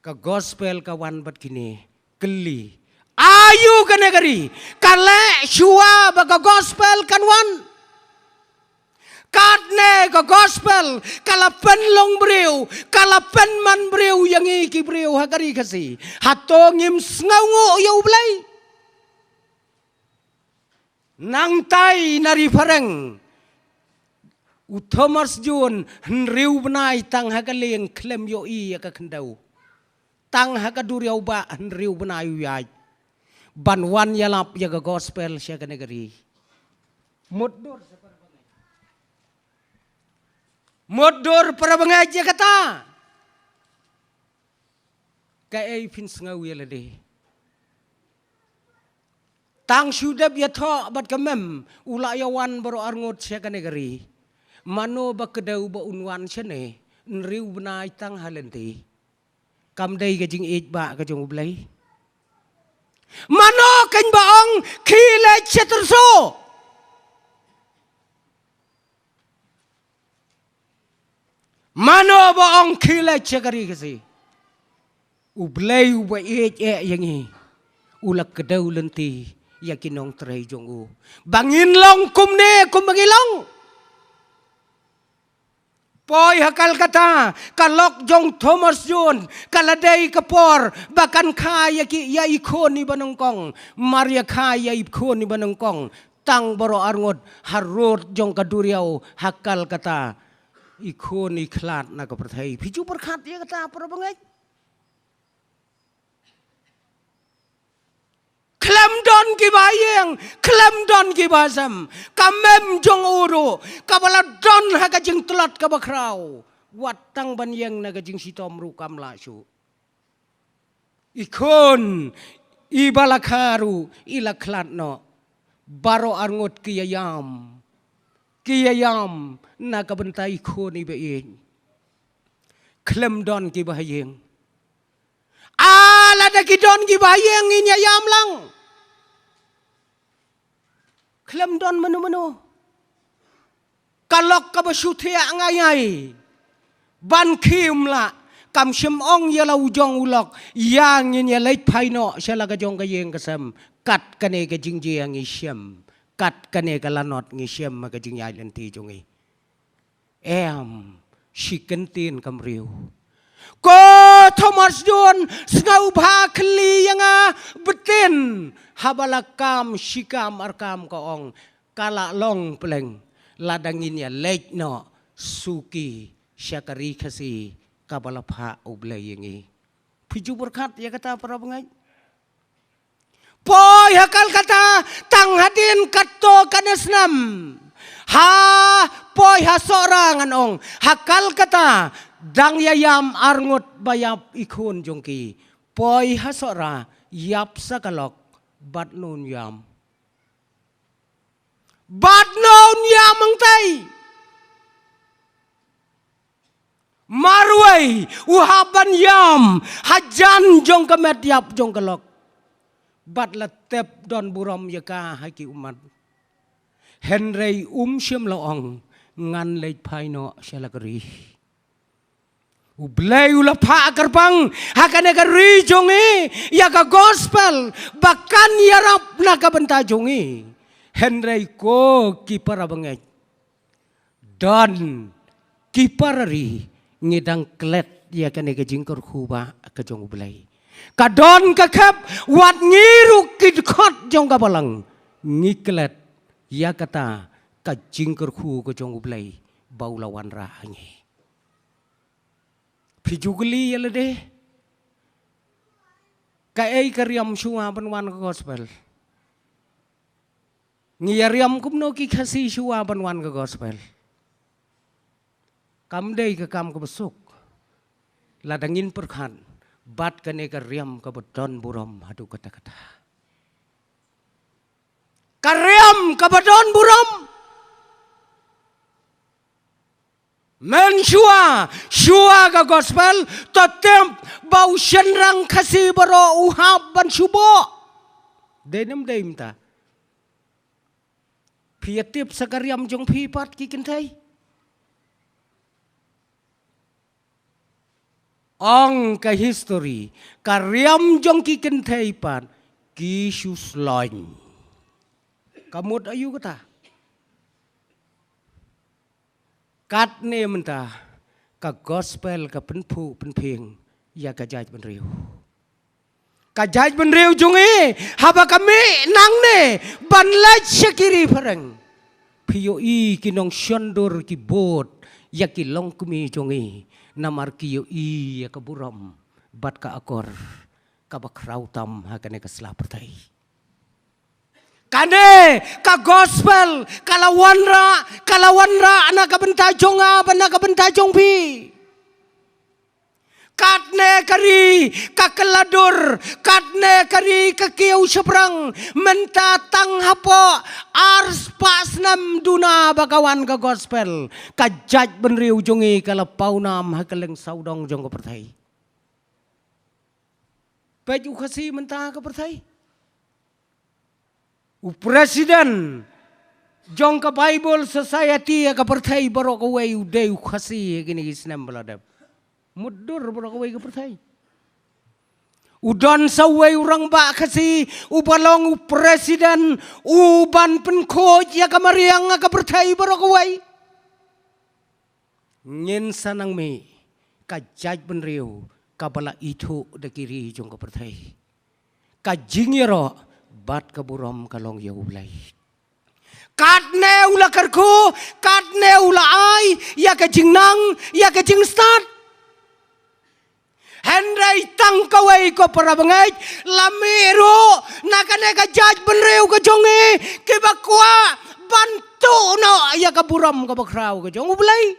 Ka gospel ka wan bad kine kylli. Aïu kane ka ri ka leh shuwa ba ka gospel kan wan? Katne Ka gospel ka la pynlong briew, ka la pynman briew ïa ngi ki briew ha ka ri Khasi. Hato ngim sngewnguh ïa U Blei? Nangtai na ri phareng, u Thomas Jones hynriew bnai tang ha ka lieng khlem ïohi ïa ka khyndew. Tang ha ka duriaw ba hynriew bnai u ïaid ban wan ïalap ïa ka gospel sha kane ka ri. Mutdur sa para bangeit. Mutdur para bangeit ïa kata. Kaei phin sngew ïa lade? Tang shu dep ïathoh bad ka mem u la ïawan baroh arngut sha kane ka ri. Mano ba kdew ba un wan shane hynriew bnai tang ha lynti? Kam dei ka jingïeit ba ka jong U Blei? Mano kein ba ong khie leit sha Tyrso? Mano ba ong khie leit sha ka ri Khasi? U Blei uba ïeit eh ïa ngi u la kdew lynti ïa ki nongtrei jong u ba ngin long kumne kumba ngi long. Poi ha Calcutta, ka lok jong Thomas Jones ka la dei ka por ba kan kha ïa ki, ïa i khun iba nyngkong. Mar ïa kha ïa i khun iba nyngkong, tang baroh arngut harud jong ka duriaw ha Calcutta, i khun i khlad na ka pyrthei. Phi ju pyrkhat ïa kata para bangeit? Khlem don kiba ïeng, khlem don kiba sem. Ka mem jong u ruh kaba la don ha ka jingtlot kaba khraw, wat tang ban ïeng na ka jingshitom ruh kam lah shuh. I khun iba la kha ruh i la khlad noh. Baroh arngut ki ïa ïam, ki ïa ïam na ka bynta i khun iba ïeit. Khlem don kiba ha ïing. Ah, lada ki don kiba ha ïing ngin ïa ïam lang. Khlem don mano mano. Ka lok kaba shu thiah ngai ngai ban khie um lah, kam shym ong ïa la u jong u lok, ïa ngin ïa leit phai noh sha la ka jong ka ïing ka sem. Kat kane ka jingjia ngi shem, kat kane ka lanot ngi shem ha ka jingïaid lynti jong ngi. Em, shi kyntien ka briew. Ko Thomas Jones, sngewbha khlieh ïa nga bteng, haba la kam shi kam ar kam, ka ong, ka la long pleng lada ngin ïa leit noh suki sha ka ri Khasi kaba la phah U Blei ïa ngi. Phi ju pyrkhat ïa kata para bangeit? Poi ha Calcutta tang hadien katto katne snem. Ha, poi ha Sohra ngan ong. Ha Calcutta dang ïa ïam arngut ba ïap i khun jong ki. Poi ha Sohra ïap sa ka lok bad nun ïam. Bad nun ïam angtai. Marwei u hap ban ïam hajan jong ka met ïap jong ka lok. Bad la tep don burom ïa ka ha ki ummat. Hynrei um shym la ong ngan leit phai noh sha la ka ri. U Blei u la phah kyrpang ha kane ka ri jong ngi ïa ka gospel ba kan ïarap na ka bynta jong ngi. Hynrei ko ki para bangeit, don ki para ri ngi dang klet ïa kane ka jingkyrkhu ba ka jong U Blei. Ka don ka khep wat ngi ruh ki dkhot jong ka balang ngi klet ïa kata ka jingkyrkhu ka jong U Blei ba u la wanrah ha ngi. Phi ju kylli ïa lade, kaei ka riam shuwa ban wan ka gospel? Ngi ïa riam kumno ki Khasi shuwa ban wan ka gospel? Kam dei ka kam kaba suk lada ngin pyrkhat bad kane ka riam kaba don burom haduh katta katta. Ka riam kaba don burom. Mynshuwa, shuwa ka gospel, to tip ba u shynrang Khasi baroh u hap ban shu buh. Dei ne ym dei mynta? Phi ïa tip sa ka riam jong phi pat ki kynthei? Ong ka history, ka riam jong ki kynthei pat ki shu sloi. Ka mut aïu kata? Katne mynta ka gospel ka pynphuh pynphieng ïa ka jaitbynriew. Ka jaitbynriew jong ngi haba ka mih nangne ban leit sha ki ri phareng, phi ïohi ki nongshondur ki bud ïa ki longkmie jong ngi, namar ki ïohi ïa ka burom bad ka akor kaba khraw tam ha kane ka sla pyrthei. Kane ka gospel ka la wanrah, ka la wanrah na ka bynta jong nga bad na ka bynta jong phi. Katne ka ri ka kylla dur, katne ka ri ka kiew shaphrang, mynta tang hapoh arspah snem duna ba ka wan ka gospel, ka jaitbynriew jong ngi ka la pawnam ha kylleng sawdong jong ka pyrthei. Peit u Khasi mynta ha ka pyrthei. U president jong ka Bible Society ha ka pyrthei baroh kawei u dei u Khasi ha kine ki snem ba la dep. Mutdur baroh kawei ka pyrthei. U don sa uwei u rangbah Khasi uba long u president, u ban pynkhuid ïa ka mariang ha ka pyrthei baroh kawei. Ngin sa nang mih ka jaitbynriew kaba la ithuh da ki ri jong ka pyrthei. Ka jingïaroh bad ka burom ka long ïa U Blei. Katne u la kyrkhu, katne u la ai ïa ka jingnang, ïa ka jingstad. Hynrei tang kawei ko para bangeit, la mih ruh na kane ka jaitbynriew ka jong ngi kiba kwah ban tuh noh ïa ka burom kaba khraw ka jong U Blei.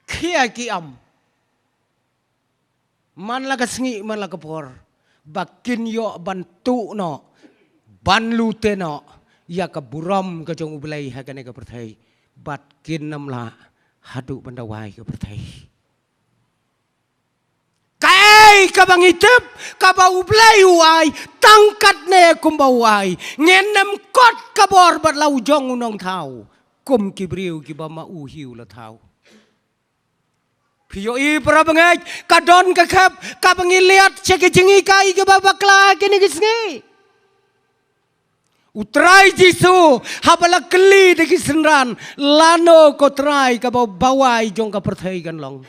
Khia ki am. Man la ka sngi, man la ka por, ba kin ïoh ban tuh noh, ban lute noh ïa ka burom ka jong U Blei ha kane ka pyrthei, bad kin ym lah haduh ban da wai ka pyrthei. Kaei kaba ngi tip kaba U Blei u ai, tang katne kumba u ai, ngin ym kot ka bor bad la u jong u nongthaw kum ki briew kiba ma u hi u la thaw. Phi ïohi para bangeit, ka don ka khep kaba ngi liat sha ki jinghikai kiba bakla kine ki sngi. U Trai Jisu haba la kylli da ki synran, lano ko Trai kaba bawai jong ka pyrthei kan long?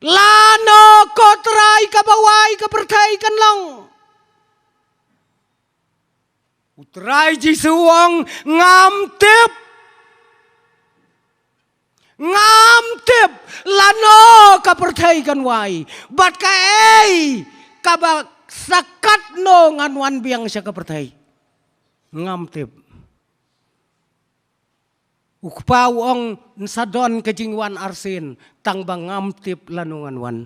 Lano ko Trai kaba wai ka pyrthei kan long? U Trai Jisu u ong, ngam tip. Ngam tip lano ka pyrthei kan wai, bad kaei kaba sa katno ngan wan biang sha ka pyrthei. Ngam tip. U Kpa u ong, yn sa don ka jingwan arsien, tang ba ngam tip lano ngan wan.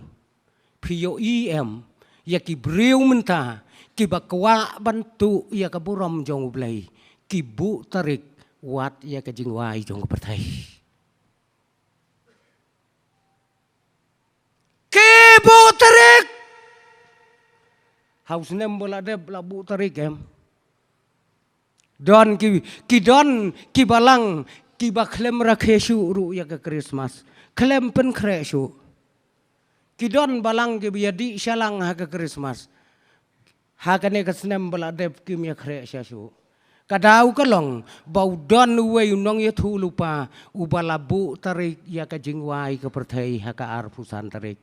Phi ïohi em, ïa ki briew mynta kiba kwah ban tuh ïa ka burom jong U Blei, ki buh tarik wat ïa ka jingwai jong ka pyrthei. Ki buh tarik. Ha u snem ba la dep la buh tarik em. Don ki, ki don ki balang kiba khlem rakhe shuh ruh ïa ka Krismas. Khlem pynkhreh shuh. Ki don balang kiba ïadih shalang ha ka Krismas. Ha kane ka snem ba la dep kim ïakhreh shuh. Ka daw ka long ba u don uwei u nongïathuhlypa uba la buh tarik ïa ka jingwai ka pyrthei ha ka arphew san tarik.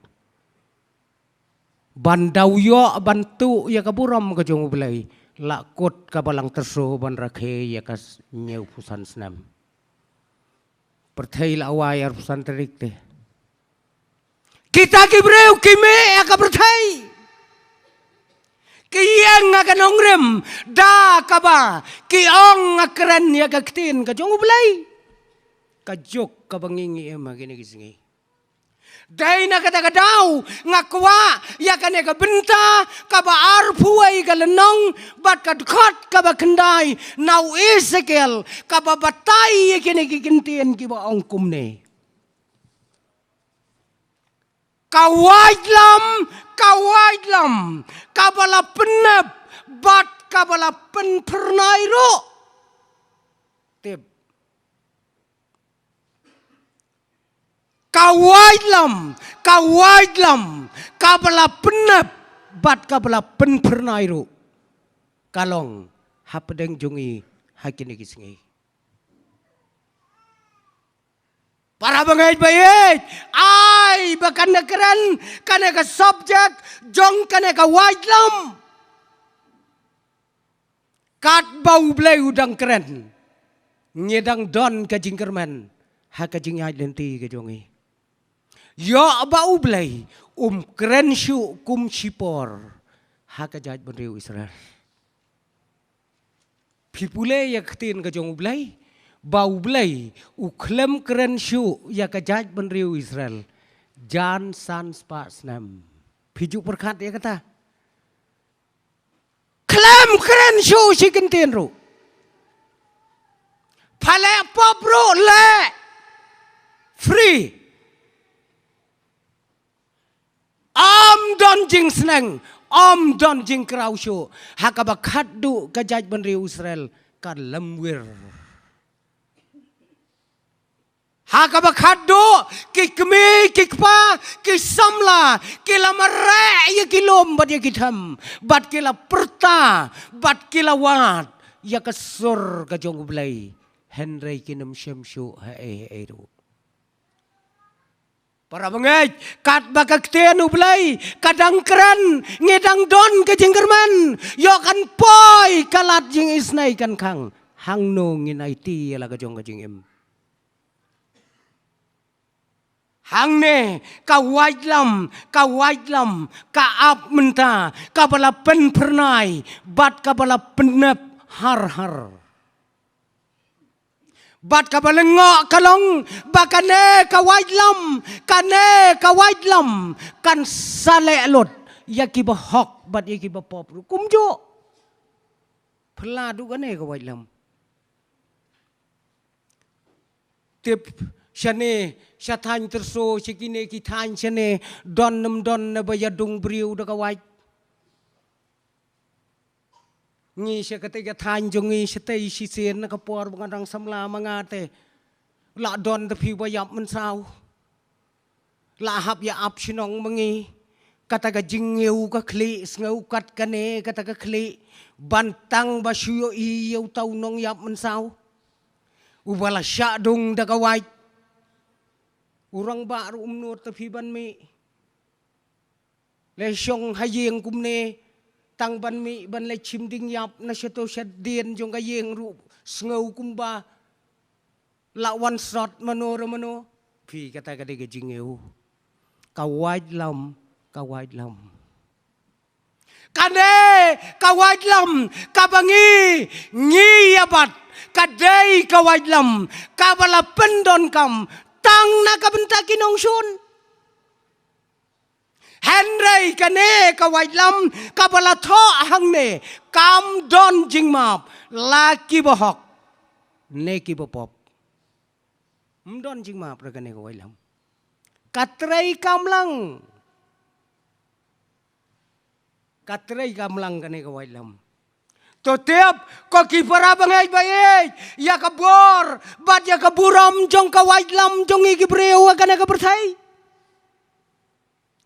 Ban daw ïoh ban tuh ïa ka burom ka jong U Blei, la kut ka balang tyrso ban rakhe ïa ka s-, hynñiewphew san snem. Pyrthei la wai arphew san tarik te. Kita ki briew ki mih ïa ka pyrthei. Ki ïeng ha ka nongrim da kaba ki ong nga kren ïa ka ktien ka jong U Blei. Ka juk kaba ngi ngi im ha kine ki sngi. Dei na kata ka daw nga kwah ïa kane ka bynta kaba arphew wei ka lynnong bad ka dkhot kaba khyndai na u Esekiel kaba batai ïa kine ki ktien kiba ong kumne. Ka waitlam, ka waitlam, kaba la pynnep bad kaba la pynphyrnai ruh. Tip. Ka waitlam, ka waitlam, kaba la pynnep bad kaba la pynphyrnai ruh. Ka long hapdeng jong ngi ha kine ki sngi. Para bangeit ba ïeit, ai ba kan kren kane ka subject jong kane ka waitlam. Katba U Blei u dang kren, ngi dang don ka jingkyrmen ha ka jingïaid lynti ka jong ngi. Ïoh ba U Blei um kren shuh kum shipor ha ka jaitbynriew Israel. Phi pule ïa ka ktien ka jong U Blei, ba U Blei u khlem kren shuh ïa ka jaitbynriew Israel jan san spah snem. Phi ju pyrkhat ïa kata? Khlem kren shuh shi kyntien ruh. Pha leh pop ruh leh free. Ym don jingsneng, ym don jingkraw shuh. Ha kaba khatduh ka jaitbynriew Israel ka lamwir. Ha kaba khatduh ki kmie ki kpa ki samla ki la mareh ïa ki lum bad ïa ki them, bad ki la pyrta, bad ki la wad ïa ka sur ka jong U Blei. Hynrei kin ym shem shuh haei haei ruh. Para bangeit, katba ka ktien U Blei ka dang kren, ngi dang don ka jingkyrmen. Ïoh kan poi ka lad jingisynei kan khang. Hangno ngin aiti ïa la ka jong ka jingim? Hangne ka waitlam, ka waitlam ka ap mynta, kaba la pynphyrnai bad kaba la pynnep har har. Bad kaba lyngngoh ka long ba kane ka waitlam, kane ka waitlam kan sa leh lut ïa kiba hok bad ïa kiba pop ruh kumjuh. Phylla duh kane ka waitlam. Tip shane sha thaiñ Tyrso, sha kine ki thaiñ shane, don nym don na ba ïadung briew da ka wait. Ngi sha kata ka thaiñ jong ngi shatei shisien na ka por ba nga dang samla ma nga te. La don da phi ba ïap mynsaw. La hap ïa ap shnong ma ngi. Kata ka jingngiew ka khlieh, sngew kat kane kata ka khlieh. Ban tang ba shu ïohi ïa uta u nongïap mynsaw uba la shah dung da ka wait. U rangbah ruh um nud te phi ban mih. Leh shong ha ïing kumne, tang ban mih ban leh shim ding ïap na shato shadien jong ka ïing ruh sngew kumba la wan sot mano re mano. Phi, kata ka dei ka jingngiew. Ka waitlam, ka waitlam. Kane ka waitlam kaba ngi, ngi ïa bat, ka dei ka waitlam kaba la pyndonkam tang na ka bynta ki nongshun. Hynrei kane ka waitlam kaba la thoh hangne, kam don jingmap la kiba hok ne kiba pop. Ym don jingmap re kane ka waitlam. Ka trei kam lang. Ka trei kam lang kane ka waitlam. To tip ko ki para bangeit ba ïeit ïa ka bor bad ïa ka burom jong ka waitlam jong ngi ki briew ha kane ka pyrthei.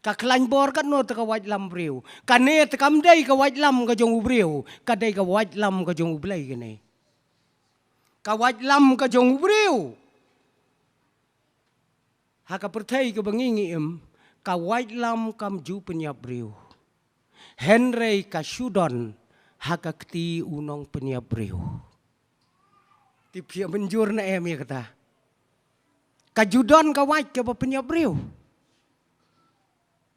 Ka khlaiñ bor katno te ka waitlam briew. Kane te kam dei ka waitlam ka jong u briew, ka dei ka waitlam ka jong U Blei kane. Ka waitlam ka jong u briew. Ha ka pyrthei kaba ngi ngi im, ka waitlam kam ju pynïap briew. Hynrei ka shu don ha ka kti u nongpynïap briew. Tip phi mynjur ne em ïa kata? Ka ju don ka wait kaba pynïap briew.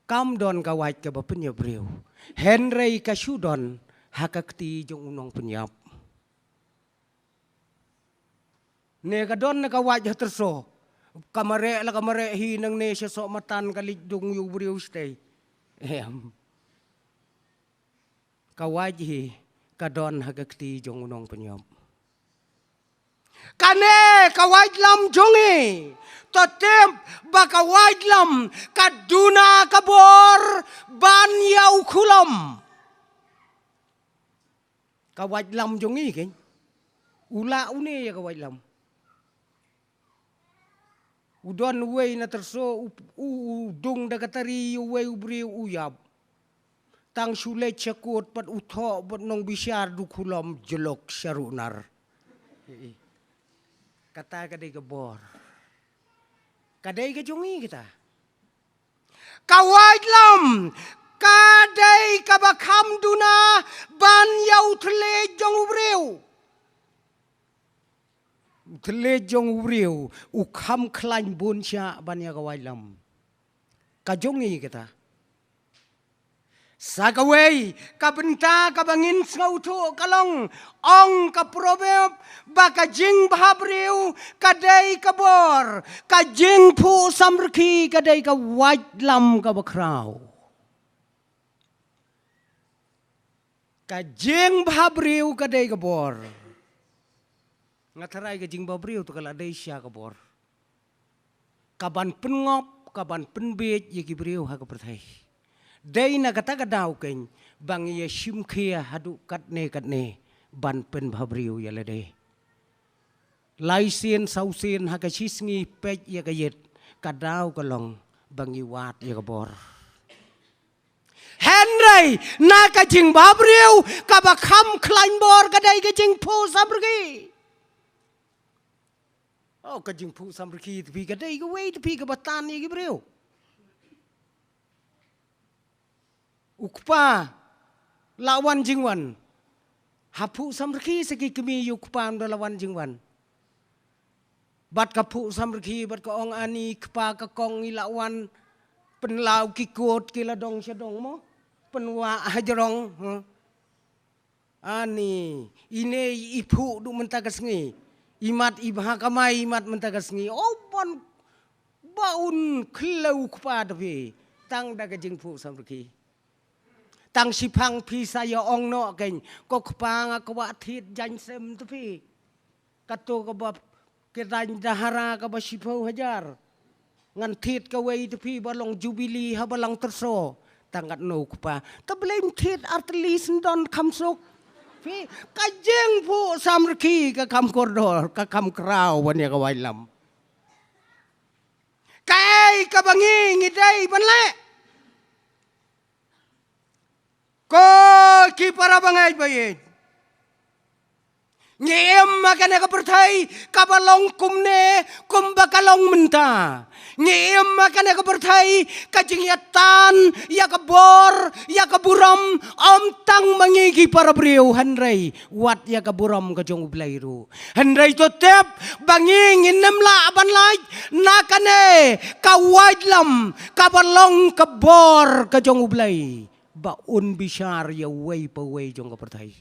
Kam don ka wait kaba pynïap briew. Hynrei ka shu don ha ka kti jong u nongpynïap. Ne ka don ne ka wait ha Tyrso. Ka mareh la ka mareh hi nangne sha soh matan ka leit dung ïa u briew shatei. Em. Ka wait hi ka don ha ka kti jong u nongpynïap. Kane ka waitlam jong ngi. To tip ba ka waitlam ka duna ka bor ban ïa u khulom. Ka waitlam jong ngi keiñ. U lah une ïa ka waitlam. U don uwei na Tyrso u, u, u dung da ka tari, uwei u briew u ïap. Tang shu leit sha kot pat u thoh bad nongbishar da u khulom jlok sha runar. Kata ka dei ka bor. Ka dei ka jong ngi kata. Ka waitlam ka dei kaba kham duna ban ïa u thylliej jong u briew. U thylliej jong u briew u kham khlaiñ bun shah ban ïa ka waitlam. Ka jong ngi kata. Sa kawei ka bynta kaba ngin sngewthuh ka long, ong ka Proverb ba ka jingbhabriew ka dei ka bor, ka jingphuh samrkhie ka dei ka waitlam kaba khraw. Ka jingbhabriew ka dei ka bor. Nga tharai ka jingbhabriew to ka la dei sha ka bor. Ka ban pynngop, ka ban pynbiej ïa ki briew ha ka pyrthei. Dei na kata ka daw keiñ ba ngi ïa shim khia haduh katne katne ban pynbhabriew ïa lade. Lai sien saw sien ha ka shi sngi peit ïa ka ïit, ka daw ka long ba ngi wad ïa ka bor. Hynrei na ka jingbhabriew kaba kham khlaiñ bor ka dei ka jingphuh samrkhie. Oh, ka jingphuh samrkhie te phi ka dei kawei te phi kaba tan ïa ki briew. U kpa la wan jingwan. Ha phuh samrkhie sa ki kmie ïa u kpa ynda la wan jingwan. Bad ka phuh samrkhie bad ka ong ani kpa ka kong i la wan pynlaw ki kot ki la dong sha dong mo. Pynwah ha jrong. Ani ine i phuh duh mynta ka sngi. I mat i bha kamai i mat mynta ka sngi. Oh ban ba un khlem u kpa te phi. Tang da ka jingphuh samrkhie. Tang shiphang phi sa ïa ong noh keiñ ko kpa nga kwah thied jaiñ sem te phi. Kato kaba kyrdan dahara kaba shiphew hajar. Ngan thied kawei te phi ba long jubili ha balang tyrso. Tang katno u kpa. Te blei thied artylli syndon kham suk. Phi ka jingphuh samrkhie ka kham kordor ka kham khraw ban ïa ka waitlam. Kaei kaba ngi ngi dei ban leh. Ko ki para bangeit ba ïeit. Ngi im ha kane ka pyrthei kaba long kumne kumba ka long mynta. Ngi im ha kane ka pyrthei ka jingïatan ïa ka bor ïa ka burom ym tang ma ngi ki para briew hynrei wat ïa ka burom ka jong U Blei ruh. Hynrei to tip ba ngi ngin ym lah ban lait na kane ka waitlam kaba long ka bor ka jong U Blei ba un bishar ïa uwei pa uwei jong ka pyrthei.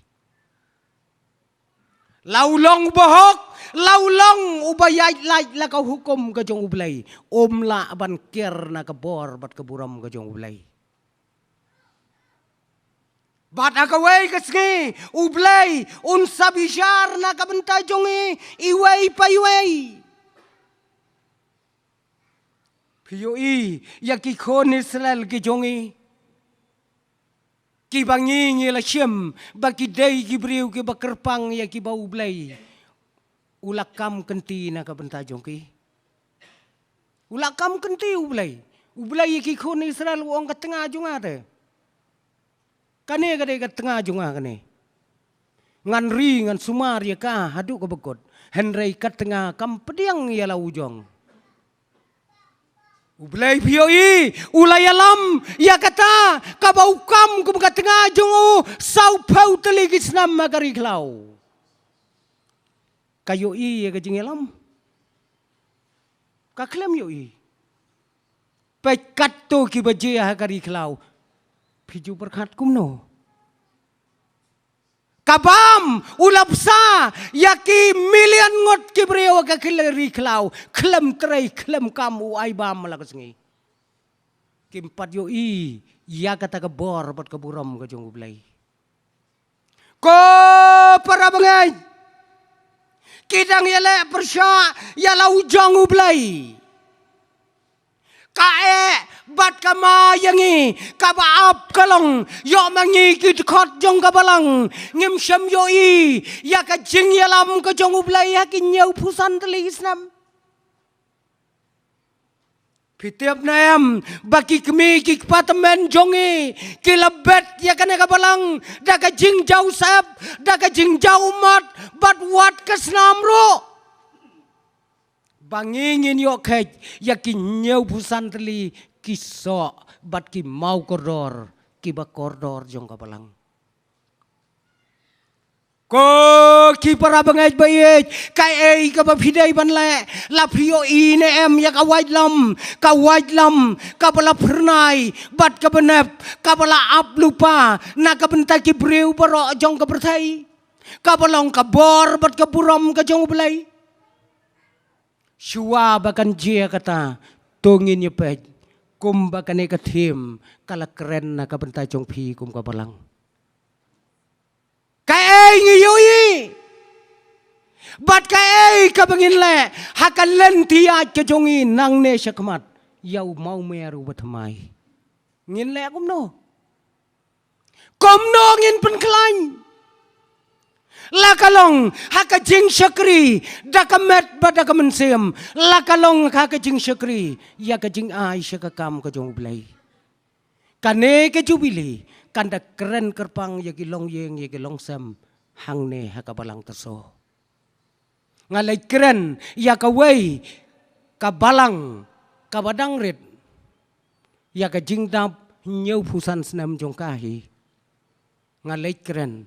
La u long uba hok, la u long uba ïaid lait la ka hukum ka jong U Blei, um lah ban kiar na ka bor bad ka burom ka jong U Blei. Bad ha kawei ka sngi U Blei un sa bishar na ka bynta jong ngi iwei pa iwei. Phi ïohi ïa ki khun Israel ki jong ngi, kiba ngi ngi la shem ba ki dei ki briew kiba kyrpang ïa kiba U Blei u la kam kynti na ka bynta jong ki. U la kam kynti U Blei. U Blei ïa ki khun Israel u ong ka tnga jong nga te. Kane ka dei ka tnga jong nga kane. Ngan ri ngan sumar ïa ka haduh ka bakut. Hynrei ka tnga kam pdiang ïa la u jong. U Blei phi ïohi u la ïalam ïa kata kaba u kam kum ka tnga jong u saw phew tylli ki snam ha ka ri khlaw. Ka ïohi ïa ka jingïalam. Ka khlem ïohi. Peit katto kiba jia ha ka ri khlaw. Phi ju pyrkhat kumno. Ka bam u la bsa ïa ki million ngut ki briew ha ka ri khlaw. Khlem trei khlem kam u ai bam la ka sngi. Kim pat ïohi ïa kata ka bor bad ka burom ka jong U Blei. Ko para bangeit, ki dang ïaleh pyrshah ïa la u jong U Blei. Kaei bad kama ïa ngi kaba ap ka long ïoh ma ngi ki dkhot jong ka balang ngim shym ïohi ïa ka jingïalam ka jong U Blei ha ki hynñiew phew san tylli ki snam. Phi tip ne em, ba ki kmie ki kpa tymmen jong ngi, ki la bet ïa kane ka balang, da ka jingjaw sep, da ka jingjaw ummat, bad wat ka snam ruh. Ba ngi ngin ïoh khet, ïa ki hynñiewphew san tylli ki soh, bad ki maw kordor, kiba kordor jong ka balang. Ko ki para bangeit ba ïeit, kaei kaba phi dei ban leh, la phi ïohi ne em ïa ka waitlam, ka waitlam, kaba la phyrnai, bad kaba nep, kaba la ap lypa, na ka bynta ki briew baroh jong ka pyrthei. Kaba long ka bor, bad ka burom ka jong U Blei. Shuwa ba kan jia kata, to ngin ïa peit, kumba kane ka theme, ka la kren na ka bynta jong phi kum ka balang. Kaei ngi ïohi. Bad kaei kaba ngin leh, ha ka lynti ïaid ka jong ngi nangne shakhmat. Ïa u mawmer uba thymmai. Ngin leh kumno. Kumno ngin pynkhlaiñ. La ka long, ha ka jingshakri, da ka met bad da ka mynsiem. La ka long, ha ka jingshakri, ïa ka jingai sha ka kam ka jong U Blei. Kane ka Jubili, kan da kren kyrpang ïa ki longïing, ïa ki longsem, hangne ha ka balang Tyrshaw. Nga leit kren, ïa kawei, ka balang, kaba dang rit. Ïa ka jingdap, hynñiewphew san snem jong ka hi. Nga leit kren.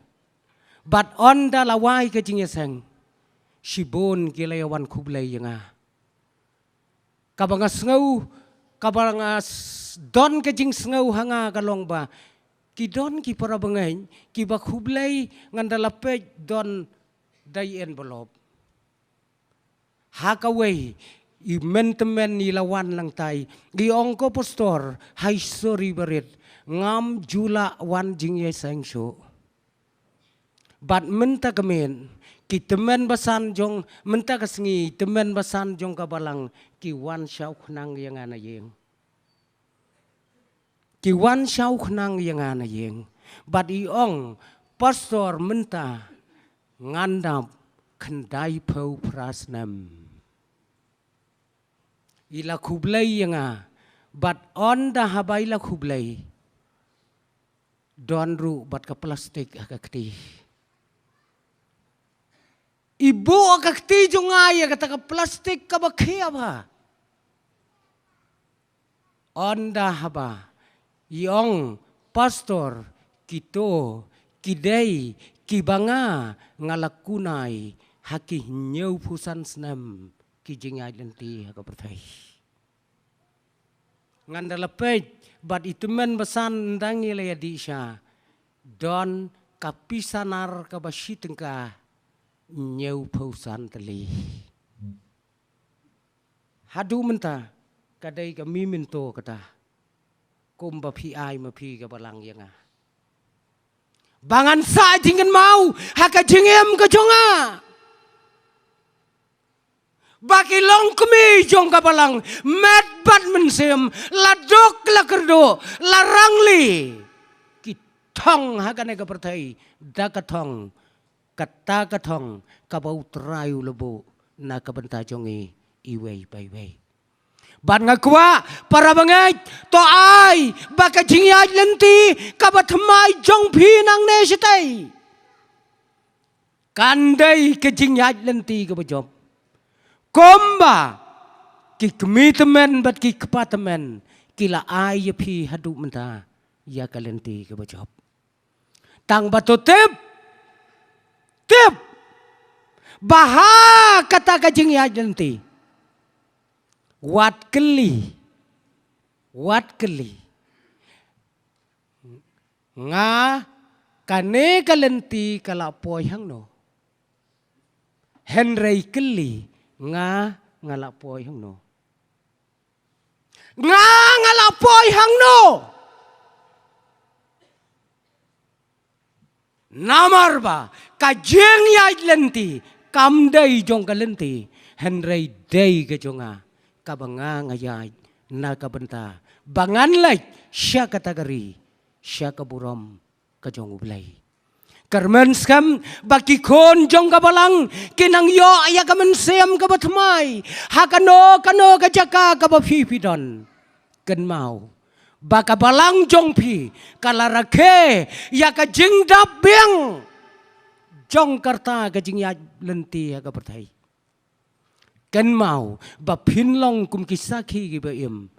Bad ynda la wai ka jingïaseng. Shibun ki la ïa wan khublei ïa nga. Kaba nga sngew, kaba nga s-, don ka jingsngew ha nga ka long ba. Ki don ki para bangeit, kiba khublei ngan da la peit don da i envelope. Ha kawei, i mynta mynne i la wan nangtai, i ong ko pastor, hai sorry barit, ngam ju lah wan jingïaseng shuh. Bad mynta ka miet, ki tymmen basan jong, mynta ka sngi, tymmen basan jong ka balang, ki wan sha u khnang ïa nga na ïing. Ki wan sha u khnang ïa nga na ïing. Bad i ong, pastor mynta, ngan dap khyndai phew phra snem. I la khublei ïa nga, bad ynda haba i la khublei. Don ruh bad ka plastik ha ka kti. I buh ha ka kti jong nga ïa kata ka plastik kaba khia bha. Ynda haba, i ong pastor, kito, ki dei, kiba nga, nga la kunai, ha ki hynñiewphew san snem, ki jingïaid lynti ha ka pyrthei. Ngan da la peit, bad i tymmen basan ynda ngi la ïadih sha, don ka pisa nar kaba shi tyngka, hynñiewphew san tylli. Haduh mynta, ka dei ka memento kata. Kumba phi ai ma phi ka balang ïa nga. Ba ngan sah jingkynmaw, ha ka jingim ka jong nga. Ba ki longkmie jong ka balang, met bad mynsiem, la duk la kyrduh, la rangli. Ki thong ha kane ka pyrthei, da ka thong, kata ka thong, kaba U Trai u la buh, na ka bynta jong ngi, iwei pa iwei. Bad nga kwah, para bangeit, to ai, ba ka jingïaid lynti, kaba thymmai jong phi nangne shatei. Kan dei ka jingïaid lynti kaba jop. Kumba, ki kmie tymmen bad ki kpa tymmen, ki la ai ïa phi haduh mynta, ïa ka lynti kaba jop. Tang ba to tip. Tip. Ba ha kata ka jingïaid lynti. Wat kylli. Wat kylli. Nga kane ka lynti ka la poi hangno. Hynrei kylli nga nga la poi hangno. Nga nga la poi hangno. Namar ba, ka jingïaid lynti, kam dei jong ka lynti, hynrei dei ka jong nga, kaba nga nga ïaid, na ka bynta, ba ngan leit, sha kata ka ri, sha ka burom, ka jong U Blei. Kyrmen skhem ba ki khun jong ka balang ki nang ïoh ïa ka mynsiem kaba thymmai ha kano kano ka jaka kaba phi phi don. Kynmaw ba ka balang jong phi ka la rakhe ïa ka jingdap biang jong ka rta ka jingïaid lynti ha ka pyrthei. Kynmaw ba phin long kum ki sakhi kiba im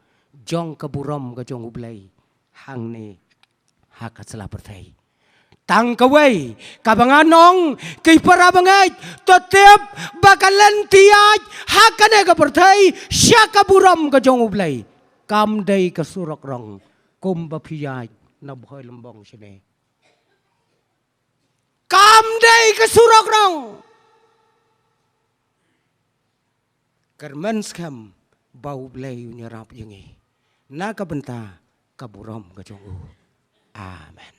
jong ka burom ka jong U Blei hangne ha ka sla pyrthei. Tang kawei kaba ngan ong, ki para bangeit, to tip ba ka lynti ïaid ha kane ka pyrthei sha ka burom ka jong U Blei kam dei ka surok rong kumba phi ïaid na Bhoi Lymbong shane. Kam dei ka surok rong. Kyrmen skhem ba U Blei un ïarap ïa ngi na ka bynta ka burom ka jong u. Amen.